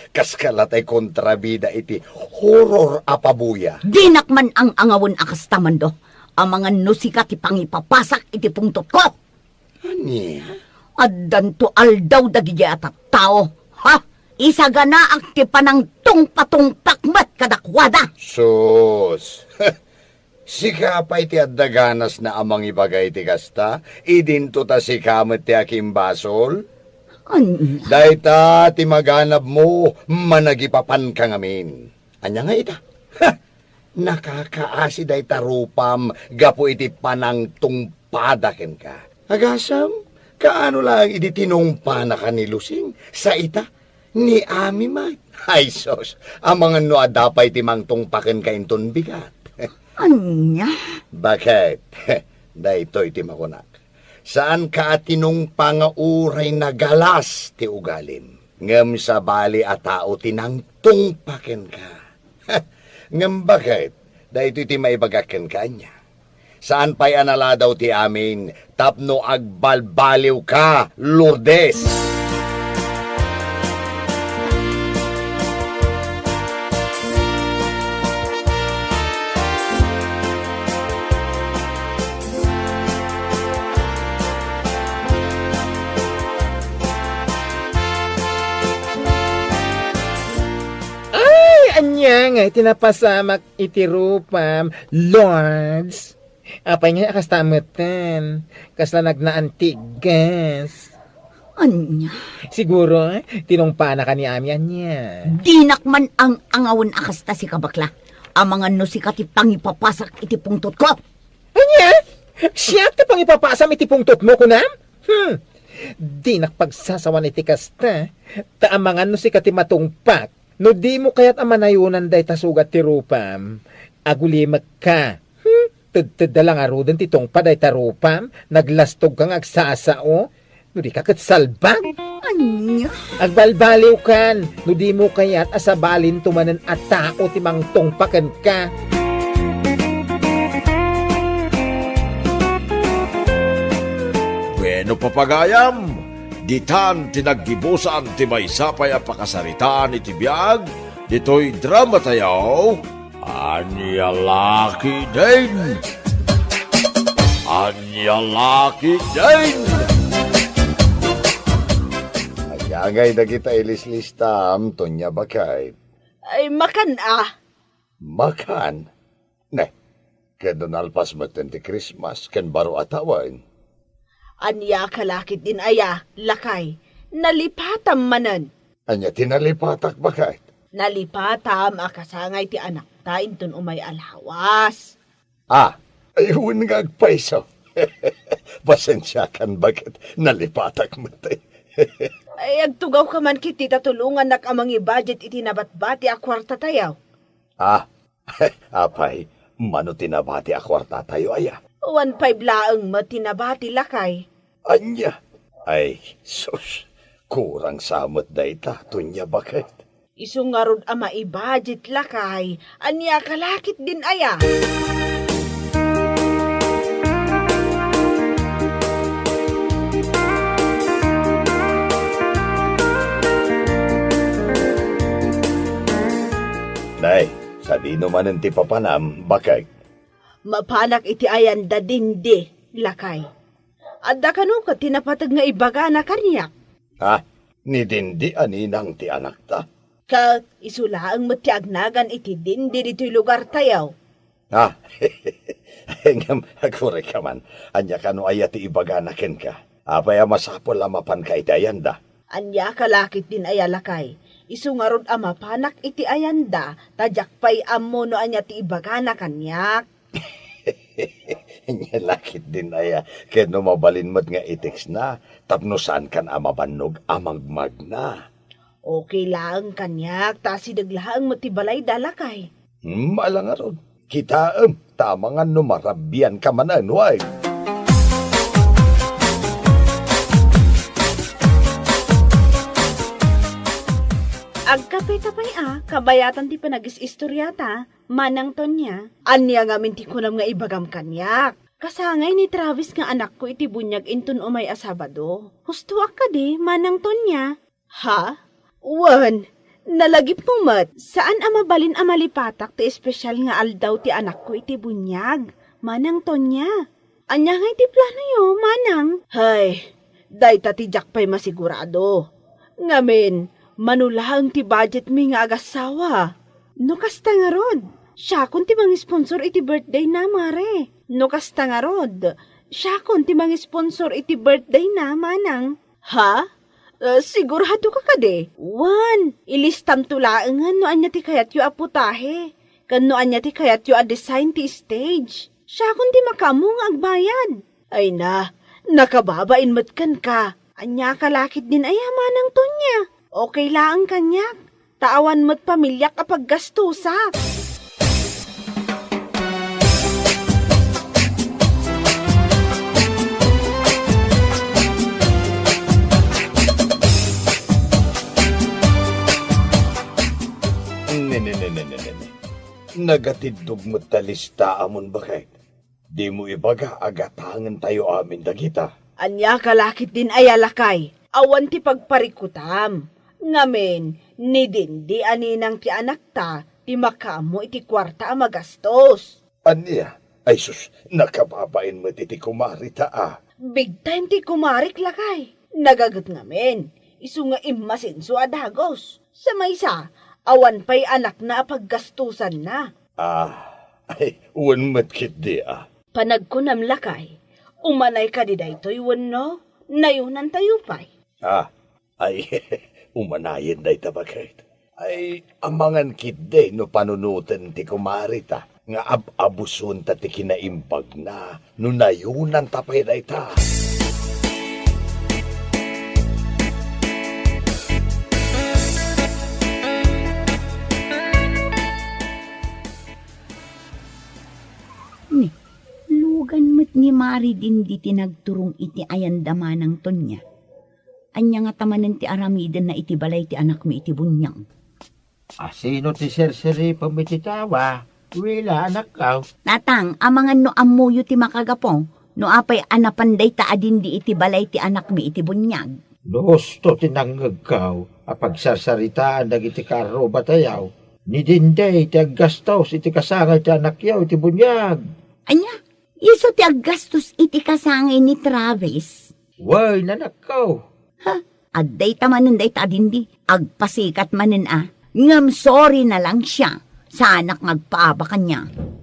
Kaskala tay kontrabida iti horror a pabuya. Dinak man ang-angawen a kasta, Mando. Amangan no sika ti pangipapasak iti pungtotko. Ania? Addanto aldaw dagiti a tattao. Ha? Isaganaak ti panangtungpatungpak met kadakuada. Sus! Sika pay ti adda ganasna a mangibaga iti kasta, idinto ta sika met ti akimbasol? Ania? Dayta ti maganabmo, managipapanka ngamin. Ania nga ita? Ha! Nakakaasi dayta rupam gapu iti panangtungpada kenka. Agasem, kaano laeng idi tinungpanaka ni Lusing, sa ita, ni Ami met. Ay sus, amangan no adda pay ti mangtungpa kenka inton bigat. Ania? Baket, daytoy ti makunak. Saanka a tinungpa nga uray nagalas ti ugalim. Ngem sabali a tao ti nangtungpa kenka. Ngem baket, daytoy ti maibagak kenka, ania? Saan pay a naladaw ti amin tapno agbalbaliwka, Lourdes! Ay, ania nga iti napasamak iti rupam, Lourdes? Apay nga a kasta metten? Kasla nagnaantigas. Ania? Siguro, tinungpanaka ni Ami, ania? Dinak man ang-angawen a kasta, sika, bakla. Amangan no sika ti pangipapasak iti pungtotko. Ania? Siak ti pangipapasam iti pungtotmo, kunam? Hmm. Dinak pagsasawan iti kasta. Ta amangan no sika ti matungpak. No dimo kayat a manayonan dayta sugat ti rupam, agulimekka. Hmm? Tedtedda la ngaruden ti tungpa dayta rupam, naglastogka nga agsasao. No dika ket salbag. Ania? Agbalbaliwkan, no dimo kayat a sabalinto manen a tao ti mangtungpa kenka. Bueno, papagayam, ditan ti naggibusan ti maysa pay a pakasaritaan iti biag Ditoy drama tayo, Ania La Ketdin! Ania La Ketdin! Ania ngay dagita ilislistam, Tonia, baket? Ay, makan a. Makan? Ne, ket no nalpas metten ti Christmas ken baro a tawen. Ania ka la ketdin aya, lakay? Nalipatam manen. Ania ti nalipatak, baket? Nalipatam a kasangay ti anakta inton umay a lawas. Ah, ay, wen nga agpayso. Pasensiakan, baket, nalipatak met. Ay, agtugawka man ketdi ta tulongannak a mangibudget iti nabatbati a kuartatayo. Ah, apay, mano ti nabati a kuartatayo aya? One five laeng met ti nabati, lakay. Ania? Ay, sus, kurang sa met dayta, Tonia, baket. Isu ngarud a maibudget, lakay. Ania ka la ketdin aya? Nay, sadino manen ti papanam, baket? Mapanak iti ayanda Dindi, lakay. Adda kano ket ti napateg nga ibagana kaniak? Ha? Ni Dindi a ninang ti anakta? Ket isu laeng met ti agnagan iti Dindi ditoy lugartayo. Ha? Ngem, agkurayka man. Ania kano aya ti ibagana kenka? Apay a masapul a mapanka iti ayanda? Ania ka la ketdin aya, lakay? Isu ngarud a mapanak iti ayanda, ta diak pay ammo no ania ti ibagana kaniak. Ania la ketdin aya, ket no mabalin met nga i-textna, tapno saankan a mabannog a magmagna. Okay laeng kaniak, ta asideg laeng met ti balayda, lakay. Hmm, ala ngarud. Kitaem, ta amangan no marabianka manen, wen. Agkapita pay a, kabayatan ti panagis-istoriata, Manang Tonia. Ania ngamin ti kunam nga ibagam kaniak? Kasangay ni Travis nga anakko iti buniag inton umay a Sabado. Hustoak kadi, Manang Tonia? Ha? Wen, nalagipmo met. Saan a mabalin a malipatak ti espesyal nga aldaw ti anakko iti buniag, Manang Tonia. Ania ngay ti planoyo, Manang? Hay, dayta ti diak pay masigurado. Ngamin, mano laeng ti budgetmi nga agassawa? No kasta ngarud, siakon ti mangisponsor iti birthdayna, Mare. No kasta ngarud, siakon ti mangisponsor iti birthdayna, Manang. Ha? Eh, sigurado ka kadi? Wen, ilistamto laengen no ania ti kayatyo a putahe, ken no ania ti kayatyo a design ti stage. Siakon ti makaammo nga agbayad. Ay na, nakababain met kenka. Ania ka la ketdin aya, Manang Tonia? Okay laeng kaniak. Ta awan met pamiliak a paggastosak. Ne, ne, ne, ne, ne, ne, ne. Nagatiddog met ta listaamon, baket. Dimo ibaga a gatangentayo amin dagita. Ania ka la ketdin aya, lakay? Awan ti pagparikkutam. Ngamin, ni Dindi a ninang ti anakta ti makaammo iti kuarta a magastos. Ania? Ay sus, nakababain met iti kumarita a. Big time ti kumarik, lakay. Nagaget ngamin, isu nga immasenso a dagus. Sa maysa, awan pay anakna a paggastosanna. Ah, ay, wen met ketdi a. Panagkunam, lakay, umanay kadi daytoy wenno nayonantayo pay? Ah, ay, umanayen dayta, baket. Ay, amangan ketdi no panunoten ti kumarita nga ab-abusonta ti kinaimbagna no nayonanta pay dayta. Ni, lugan met ni Mari Dindi ti nagturong iti ayanda, Manang Tonia. Ania ngata manen ti aramidenna iti balay ti anakmi iti buniag? A, sino ti sirsiripem iti tawa? Wila, anakko. Tatang, amangan no ammoyo ti makagapu, no apay a napan dayta a Dindi iti balay ti anakmi iti buniag. No husto ti nangngegkaw a pagsarsaritaan dagiti kaarrubatayo, ni Dinday ti aggastos iti kasangay ti anakyo iti buniag. Ania? Isu ti aggastos iti kasangay ni Travis? Wen, anakko. Ha? Adda ita manen dayta a Dinday. Agpasikat manen a. Ngem sorry na lang siya. Saanak nga agpaabak kaniana.